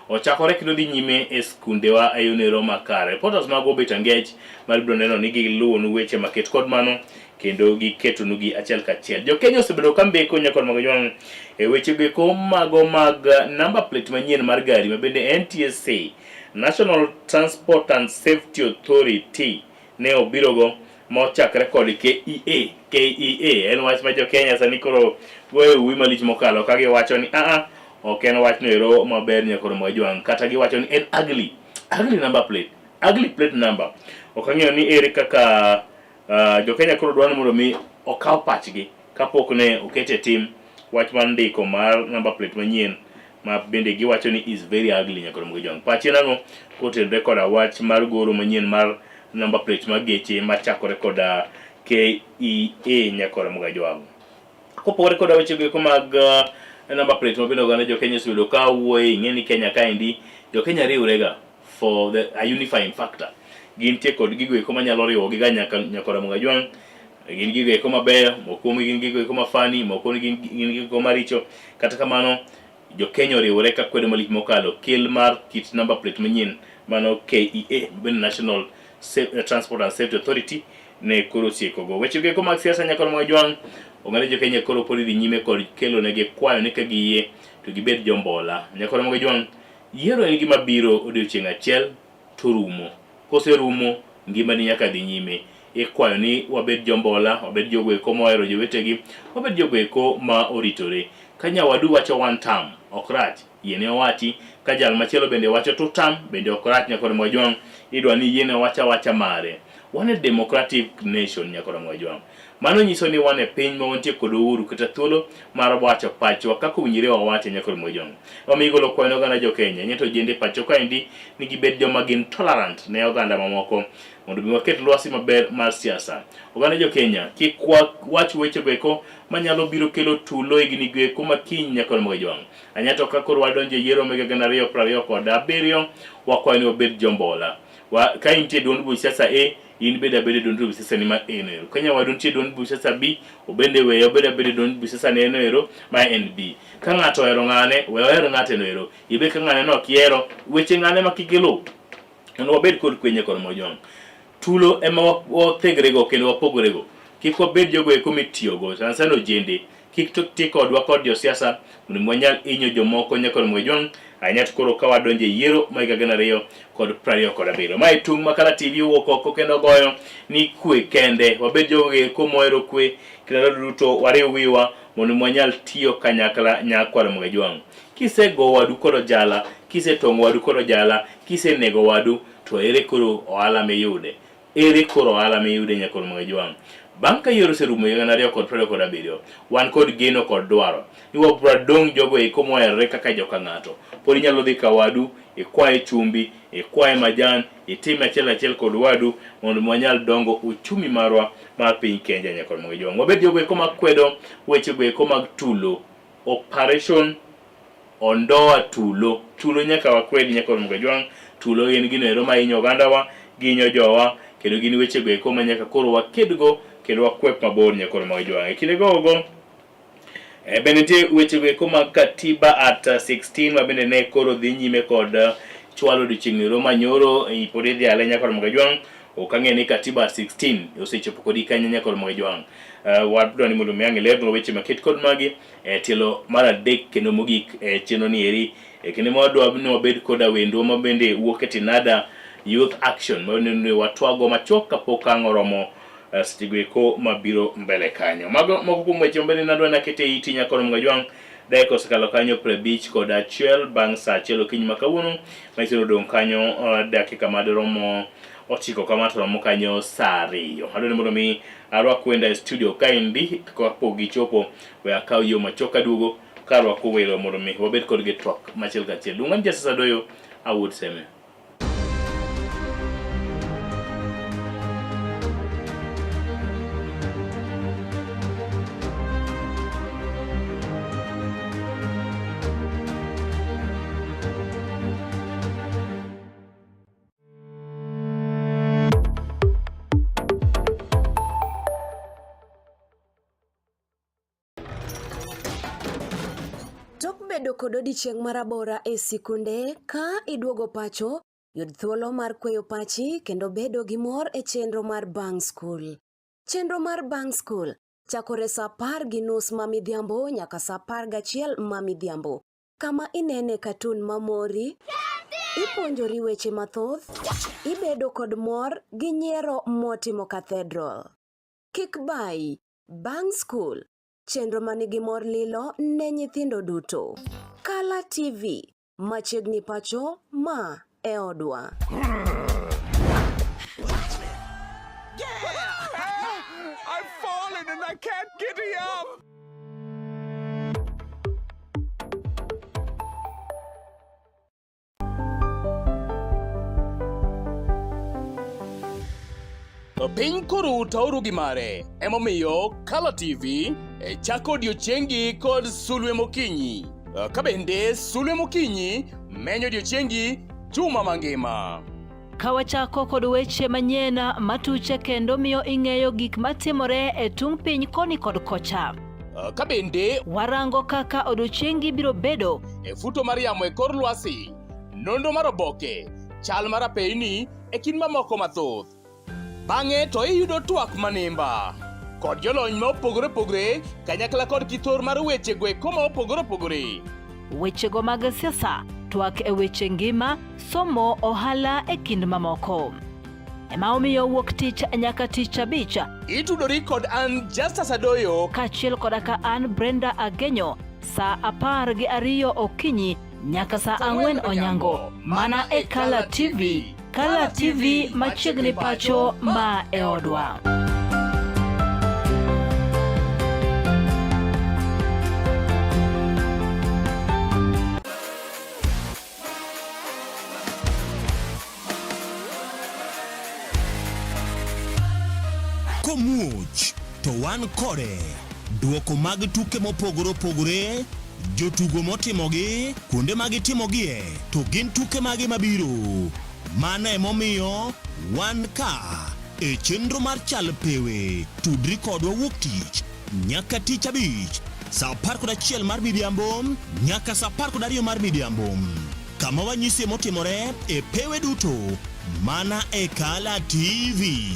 ochakore kendo dhi nyime e skundewa e yono makare. Reporters magwa obet angech mar biro neno ni giluwonu weche maket kod mano kendo giketonugi achiel kachiel. Jo Kenya osebedo ka mbeko nyakon mag jwang' e weche goeko mago mag number plate manyien mar gari ma bende NTSA, National Transport and Safety Authority ne obirogo ma ochakre kod KEA. KEA en wach ma jo Kenya sani koro goyo uwi malich mokalo ka giwacho ni aa ok en wachno ero maber nyakoro mag jwang' kata giwacho ni en ugly, ugly number plate, ugly plate number. Ok ang'eyo ni ere kaka jo Kenya koro dwaro ni mondo mi okaw pachgi kapok ne oket e tim wach mar ndiko mar number plate manyien ma bende giwacho ni is very ugly nyakoro mag jwang'. Pachi en ang'o kotenore koda wach mar goro manyien mar number plate mag geche machakore koda KEA nyakoro mag jwang'. Kopogore koda weche go eko mag number plate ma bende oganda jo Kenya osebedo ka wuoye, ing'e ni Kenya kaendi jo Kenya riwrega for the a unifying factor. Gintie kod gigo eko manyalo riwogi ga nyaka nyakora Mugajwang'. Gin gigo eko mabeyo, moko kuomgi gin gigo eko mafani, moko gin gigo eko maricho. Kata kamano, Jo-Kenya oriwore ka kwedo malich mokalo kel mar kit number plate manyien mano KEA bende National Transport and Safety Authority ne koro osiekogo. Weche go eko mag siasa nyakoro mag jwang' oganda jo Kenya koro pod idhi nyime kod kelo negi kwayo ni ka giyie to gibed jombola. Nyakoro mag jwang' yiero en gima biro odiochieng' achiel to rumo. Koserumo ngimani nyaka dhi nyime. Ikwayo ni wabed jombola, wabed jogo eko mohero jowetegi, wabed jogo eko ma oritore. Ka nyawadu wacho one term, ok rach, yiene owachi. Ka jal machielo bende wacho two term, bende ok rach nyakoro Mwajwang'. Idwa ni yiene owach awacha mare. Wan e democratic nation nyakoro Mwajwang'. Mano nyiso ni wan e piny ma wantie kod uhuru kata thuolo mar wacho pachwa kaka owinjore wawache nyakoro Mwajwang'. Omiyo igolo kwayo ne oganda jo Kenya, nyeto ojende pacho kaendi ni gibed joma gin tolerant ne oganda mamoko mondo mi waket lwasi maber mar siasa. Oganda jo Kenya, kik wach weche goeko manyalo biro kelo tulo higni goeko ma kiny nyaka Mwajwang'. Anyato ka koro wadonjo e yiero mega 2027, wakwayo ni wabed jombola. Wa, ka intie duond buch siasa A, in bed abeda e duond buch siasa ni ma A no ero. Ka nyawadu nitie e duond buch siasa B, obende weye obed abeda e duond buch siasa ne no ero ma en B. Ka ng'ato ohero ng'ane, we oher ng'ate no ero. Ibe ka ng'ane no ok ihero, weche ng'ane ma kik iluw. Mondo wabed kod kwe nyakor Mojwang'. Tulo ema wathegrego kendo wapogorego. Kik wabed jogo eko mitiyogo, sana sana ojende. Kik ti kodwa kod josiasa mondo wanyal hinyo jomoko nyakor Mojwang'. Ahinya to koro ka wadonjo e yiero ma higa 2027. Mae tung' ma Kala TV wuok oko kendo goyo ni kwe kende. Wabed jogo eko mohero kwe kendo duto wariw wiwa mondo wanyal tiyo kanyakla nyakwar Mojwang'. Kisego wadu kod ojala, kisetong'o wadu kod ojala, kisenego wadu, to ere koro ohala miyude? Ere koro ohala miyude nyakor Mojwang'? Bang' ka yiero oserumo higa 2027, wan kod geno kod dwaro ni wabiro dong' jogo eko moherore kaka joka ng'ato. Pod inyalo dhi ka wadu, ikwaye chumbi, ikwaye majan, itime achiel achiel kod wadu mondo wanyal dongo uchumi marwa mar piny Kenya nyakor Mojwang'. Wabed jogo eko makwedo weche go eko mag tulo Operation Ondoa Tulo. Tulo nyaka wakwed nyaka Mgajwang'. Tulo en gino ero ma hinyo ogandawa, gihinyo jowa, kendo gin weche go eko ma nyaka koro wakedgo kendo wakwep mabor nyaka Mgajwang'. E kinde gogo e, bende nitie weche go eko mag Katiba at 16 ma bende ne koro dhi nyime kod chwalo odiochieng' ero manyoro e, pod idhi ale nyaka Mgajwang'. Ok ang'e ni Katiba at 16 osechopo kodi kanye nyaka Mgajwang'. Wadwa ni mondo mi ang' ilerwa weche maket kod magi e tielo mar adek kendo mogik e chenro ni eri e kinde ma wadwa ni wabed koda wendwa ma bende wuok e Tinada Youth Action ma ne watwago machuok kapok ang' oromo seche go eko mabiro mbele kanyo. Mago moko kuom weche mabende nadwa nakete e iti nyakoro Mgajwang' dakika osekalo kanyo 51 bang' saa achiel okinyi ma kawuono manyiso ni odong' kanyo dakika madiromo 9 kama to romo kanyo saa 2. Adwa ni mondo mi arwak wenda e studio kaendi kapok gichopo we akaw yo machuok aduogo karwako welo mondo mi wabed kodgi twak machiel kachiel. Luonga ni Justice Adoyo awuod Seme. Tok bedo kod odiechieng' marabora e sikunde, ka iduogo pacho, yud thuolo mar kweyo pachi kendo bedo gi mor e chenro mar bang' skul. Chenro mar bang' skul chakore saa 10:30 ma midhiambo nyaka saa 11 ma midhiambo. Kama inene katun mamori, ipuonjori weche mathoth, ibedo kod mor gi nyiero motimo cathedral. Kik bayi, bang' skul, chenro manigi mor lilo ne nyithindo duto. Kala TV, machiegni pacho, ma e odwa. I've fallen and I can't get up. Piny koro tauru gi mare, emomiyo Kala TV e chako odiechiengi kod sulwe mokinyi. Ka bende sulwe mokinyi menyo odiechiengi juma mangima. Ka wachako kod weche manyien matuche kendo miyo ing'eyo gik matimore e tung' piny koni kod kocha. Ka bende warango kaka odiochiengi biro bedo e futo mar yamo e kor lwasi, nonro mar oboke, chal mar apeyni e kind mamoko mathoth. Bang'e to iyudo twak manimba kod jolony ma opogore opogore kanyakla kod kithor mar weche go eko ma opogore opogore. Wechego mag siasa, twak e weche ngima, somo, ohala e kind mamoko. Ema omiyo wuok tich nyaka tich abich. Itudori kod an Justus Adoyo kaachiel koda ka an Brenda Agenyo saa 12 okinyi nyaka saa 4 onyango mana e Kala TV. Kala TV machiegni pacho ma e odwa. Komuoch to wan kode. Duoko mag tuke mopogore opogore, jotugo motimogi, kuonde ma gitimogie, to gin tuke mage mabiro. Mano emomiyo wan ka e chenro mar Chal Pewe. Tudri kodwa wuok tich nyaka tich abich saa 11 mar midhiambo nyaka saa 12 mar midhiambo kama wanyisie motimore e pewe duto mana e Kala TV.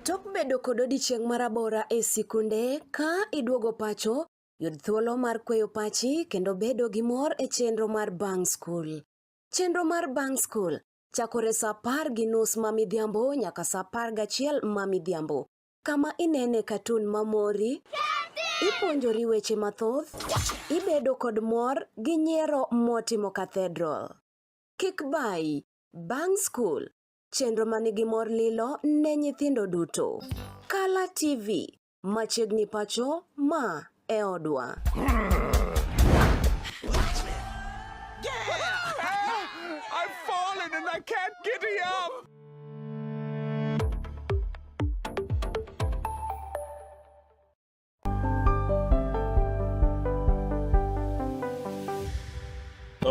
Tok bedo kod odiechieng' marabora e sikunde, ka iduogo pacho, yud thuolo mar kweyo pachi kendo bedo gi mor e chenro mar bang' skul. Chenro mar bang' skul chakore saa 10:30 ma midhiambo nyaka saa 11 ma midhiambo, kama inene katun mamori, ipuonjori weche mathoth, ibedo kod mor gi nyiero motimo cathedral. Kik bayi, bang' skul, chenro manigi mor lilo ne nyithindo duto. Kala TV, machiegni pacho, ma e odwa. I've fallen and I can't get up.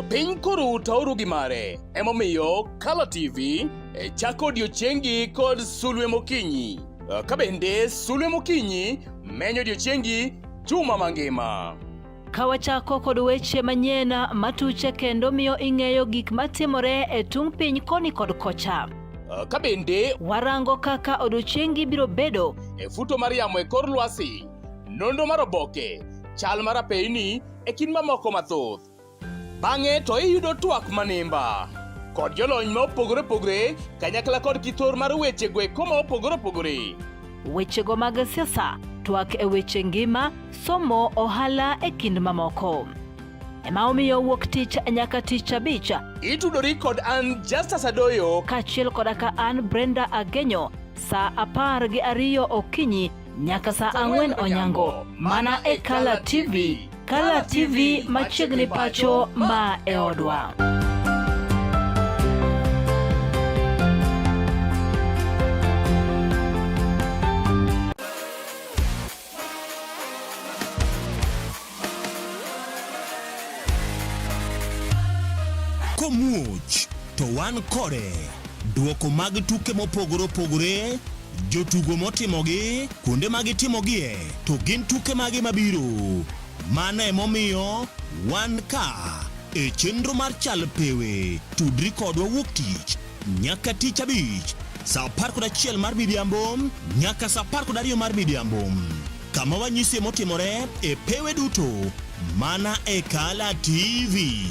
Piny koro taoru gi mare, emomiyo Kala TV e chako odiochiengi kod sulwe mokinyi. Ka bende sulwe mokinyi menyo odiochiengi juma mangima. Ka wachako kod weche manyien matuche kendo miyo ing'eyo gik matimore e tung' piny koni kod kocha. Ka bende warango kaka odiochiengi biro bedo e futo mar yamo e kor lwasi, nonro mar oboke, chal mar apeyni e kind mamoko mathoth. Bang'e to iyudo twak manimba kod jolony ma opogore opogore kanyakla kod kithor mar weche go eko ma opogore opogore. Wechego mag siasa, twak e weche ngima, somo, ohala e kind mamoko. Ema omiyo wuok tich nyaka tich abich. Itudori kod an Justus Adoyo kaachiel koda ka an Brenda Agenyo saa 12 okinyi nyaka saa 4 onyango mana e Kala TV. Kala TV machiegni pacho ma e odwa. Komuoch to wan kode. Duoko mag tuke mopogore opogore, jotugo motimogi, kuonde ma gitimogie, to gin tuke mage mabiro. Mano emomiyo wan ka e chenro mar Chal Pewe. Tudri kodwa wuok tich. nyaka tich abich saa 11 mar midhiambo nyaka saa 12 mar midhiambo kama wanyisie motimore e pewe duto mana e Kala TV.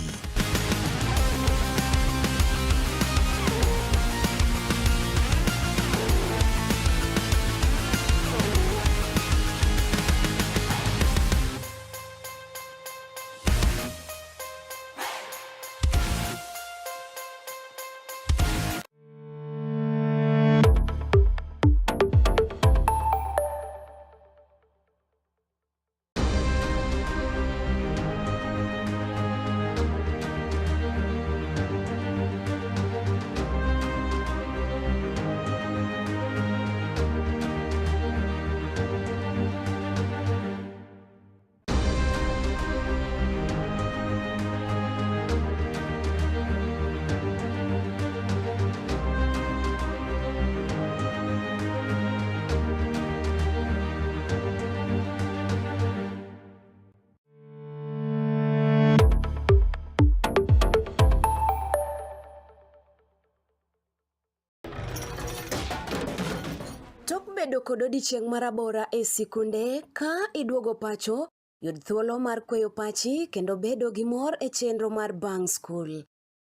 Tok bedo kod odiechieng' marabora e sikunde, ka iduogo pacho, yud thuolo mar kweyo pachi kendo bedo gi mor e chenro mar bang' skul.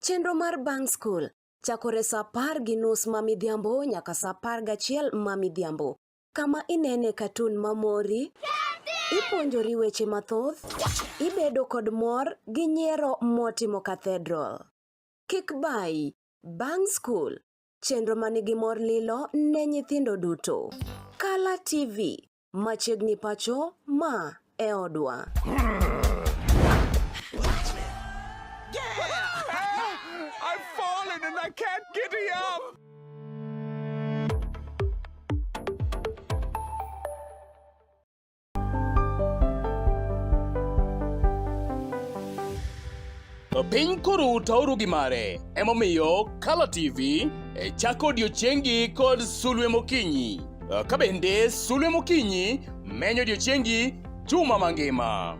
Chenro mar bang' skul chakore sa 10:30 ma midhiambo nyaka sa 11 ma midhiambo, kama inene katun mamori, ipuonjori weche mathoth, ibedo kod mor gi nyiero motimo cathedral. Kik bayi, bang' skul, chenro manigi mor lilo ne nyithindo duto. Kala TV, machiegni pacho, ma e odwa. I've fallen and I can't get up. Piny koro utauru gi mare, emomiyo Kala TV e chako odiechiengi kod sulwe mokinyi. Ka bende sulwe mokinyi menyo odiechiengi juma mangima.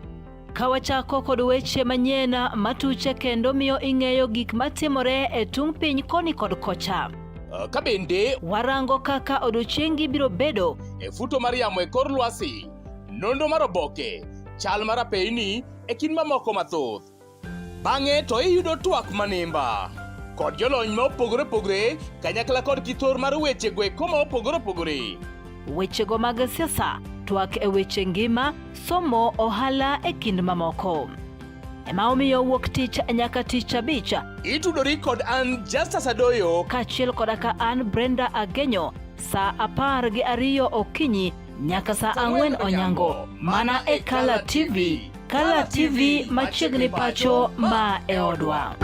Ka wachako kod weche manyien matuche kendo miyo ing'eyo gik matimore e tung' piny koni kod kocha. Ka bende warango kaka odiechiengi biro bedo e futo mar yamo e kor lwasi, nonro mar oboke, chal mar apeyni e kind mamoko mathoth. Bang'e to iyudo twak manimba kod jolony ma opogore opogore kanyakla kod kithor mar weche go eko ma opogore opogore. Wechego mag siasa, twak e weche ngima, somo, ohala e kind mamoko. Ema omiyo wuok tich nyaka tich abich. Itudori kod an Justus Adoyo kaachiel koda ka an Brenda Agenyo saa 12 okinyi nyaka saa 4 onyango mana e Kala TV. Kala TV machiegni pacho ma e odwa.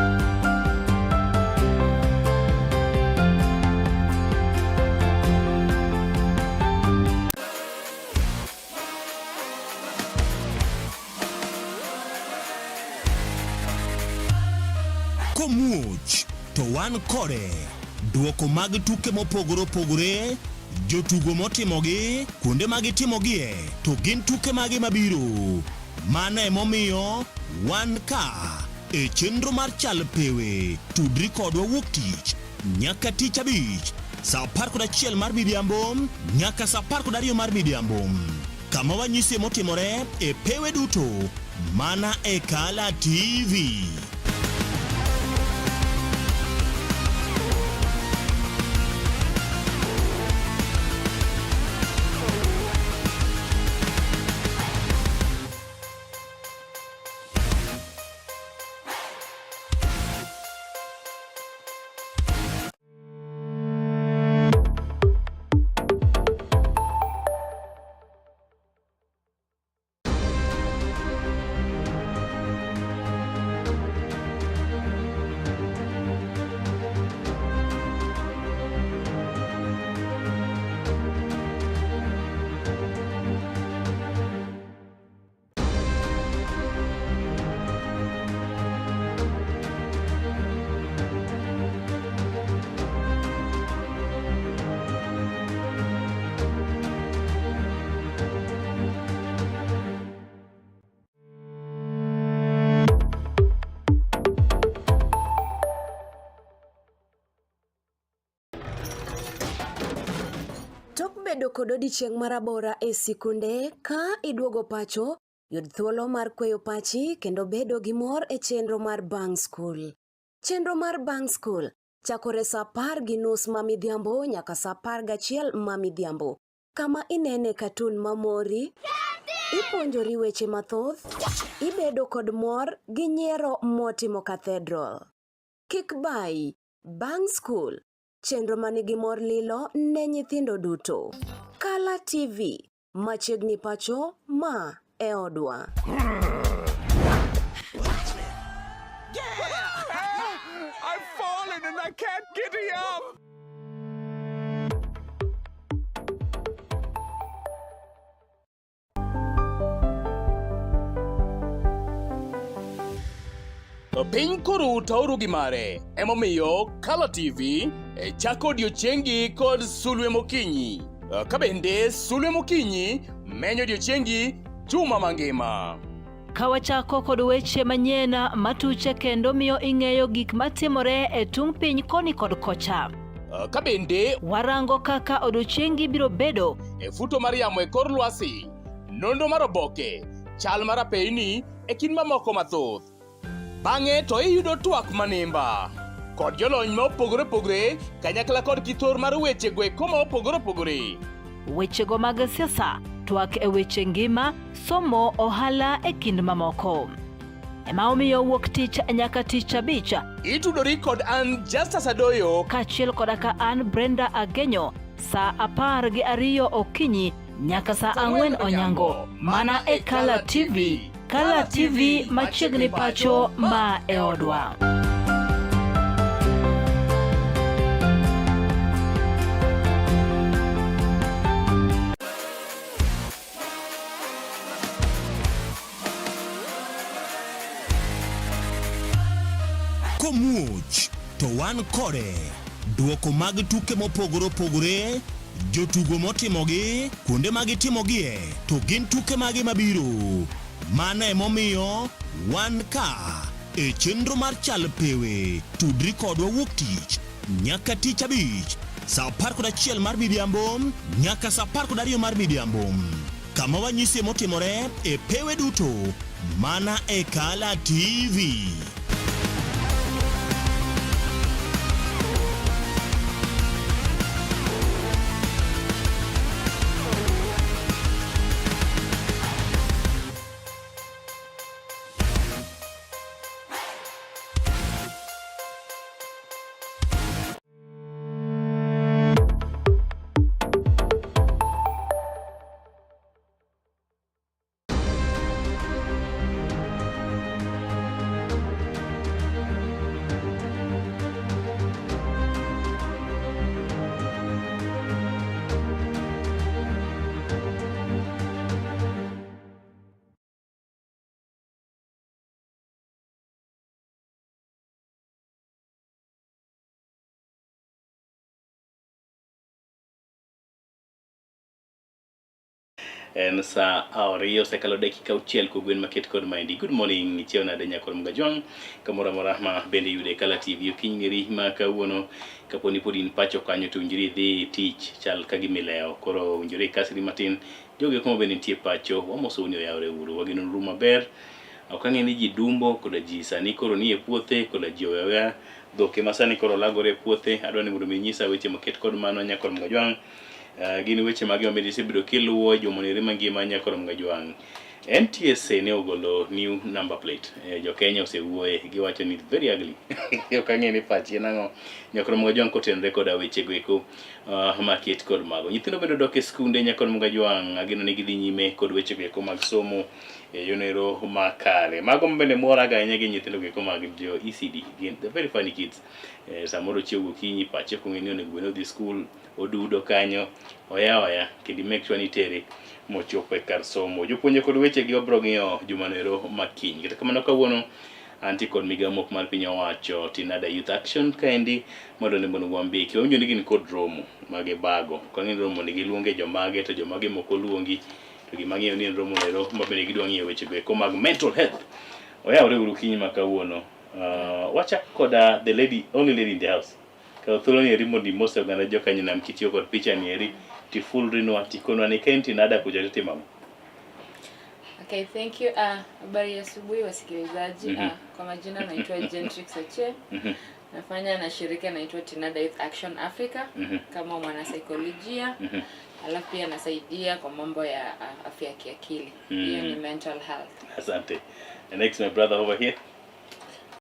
Komuoch to wan kode. Duoko mag tuke mopogore opogore, jotugo motimogi, kuonde ma gitimogie, to gin tuke mage mabiro. Mano emomiyo wan ka e chenro mar Chal Pewe. Tudri kodwa wuok tich nyaka tich abich saa 11 mar midhiambo nyaka saa 12 mar midhiambo kama wanyisie motimore e pewe duto mana e Kala TV. Tok bedo kod odiechieng' marabora e sikunde, ka iduogo pacho, yud thuolo mar kweyo pachi kendo bedo gi mor e chenro mar bang' skul. Chenro mar bang' skul chakore sa 10:30 ma midhiambo nyaka sa 11 ma midhiambo, kama inene katun mamori, ipuonjori weche mathoth, ibedo kod mor gi nyiero motimo cathedral. Kik bayi, bang' skul, chenro manigi mor lilo ne nyithindo duto. Kala TV, machiegni pacho, ma e odwa. I've fallen and I can't get up. Piny koro taoru gi mare, emomiyo Kala TV e chako odiechiengi kod sulwe mokinyi. Ka bende sulwe mokinyi menyo odiechiengi juma mangima. Ka wachako kod weche manyien matuche kendo miyo ing'eyo gik matimore e tung' piny koni kod kocha. Ka bende warango kaka odiechiengi biro bedo e futo mar yamo e kor lwasi, nonro mar oboke, chal mar apeyni e kind mamoko mathoth. Bang'e to iyudo twak manimba kod jolony ma opogore opogore kanyakla kod kithor mar weche go eko ma opogore opogore. Wechego mag siasa, twak e weche ngima, somo, ohala e kind mamoko. Ema omiyo wuok tich nyaka tich abich. Itudori kod an Justus Adoyo kaachiel koda ka an Brenda Agenyo saa 12 okinyi nyaka saa 4 onyango mana e Kala TV. Kala TV machiegni pacho ma e odwa. Komuoch to wan kode. Duoko mag tuke mopogore opogore, jotugo motimogi, kuonde ma gitimogie, to gin tuke mage mabiro. Mano emomiyo wan ka e chenro mar Chal Pewe. Tudri kodwa wuok tich nyaka tich abich saa 11 mar midhiambo nyaka saa 12 mar midhiambo kama wanyisie motimore e pewe duto mana e Kala TV. En saa 2 osekalo dakika 6 kogwen maket kod maendi. Good morning, chiew nade nyakor Mgajwang' kamoro amora ma bende yude Kala TV okinyi ngeri ma kawuono kapo ni pod in pacho kanyo to winjori idhi tich chal ka gima ilewo koro winjori ikasri matin jogi kuma bende nitie pacho wamosou ni oyawre uru wageno uru maber ok ang'e ni ji dumbo koda ji sani koro nie puothe koda ji oweyo aweya dhok ema sani koro lagore e puothe adwa ni mondo mi inyisa weche moket kod mano nyakor Mgajwang' gin weche mage mabende isebedo kiluwo e juma nere mangima nyakor Mgajwang' NTSA ne ogolo new number plate jo Kenya osewuoye giwacho ni very ugly ok ang'e ni pachi en ang'o nyakor Mgajwang' kotenore koda weche go eko maket kod mago nyithindo bende odok e skunde nyakor Mgajwang' ageno ni gidhi nyime kod weche go eko mag somo e yono makare mago bende moraga ahinya gi nyithindo go eko mag jo ECD gin they're very funny kids samoro chiew gokinyi pache ok ong'e ni onego bed ni odhi skul odudo kanyo oya oya kendo make sure ni itere mochopo e kar somo jopuonje kod wechegi wabiro ng'iyo jumano ero makiny kata kamano kawuono antie kod migawo mok mar piny owacho Tinada Youth Action kaendi mondo ne mondo wambiki wawinjo ni gin kod romo magibago ok ang'e ni romo ni giluonge jomage to jomage mok oluongi to gima ang'eyo ni en romo ero ma bende gidwa ng'iyo weche go eko mag mental health oyawre uru kinyi ma kawuono wachak koda the lady only lady in the house kaw thuolo ni eri mondo imose oganda jokanyanam kitiyo kod picha ni eri Tifulrinwa tikonwa ni kaen Tinada kucha titimo ang'o? Okay, thank you. Habari ya asubuhi wasikilizaji. Kwa majina naitwa Gentrix Ache. Nafanya na shirika naitwa Tinada Youth Action Africa kama mwanasaikolojia. Alafu pia nasaidia kwa mambo ya afya ya kiakili. Hiyo ni mental health. Asante. And next, my brother over here.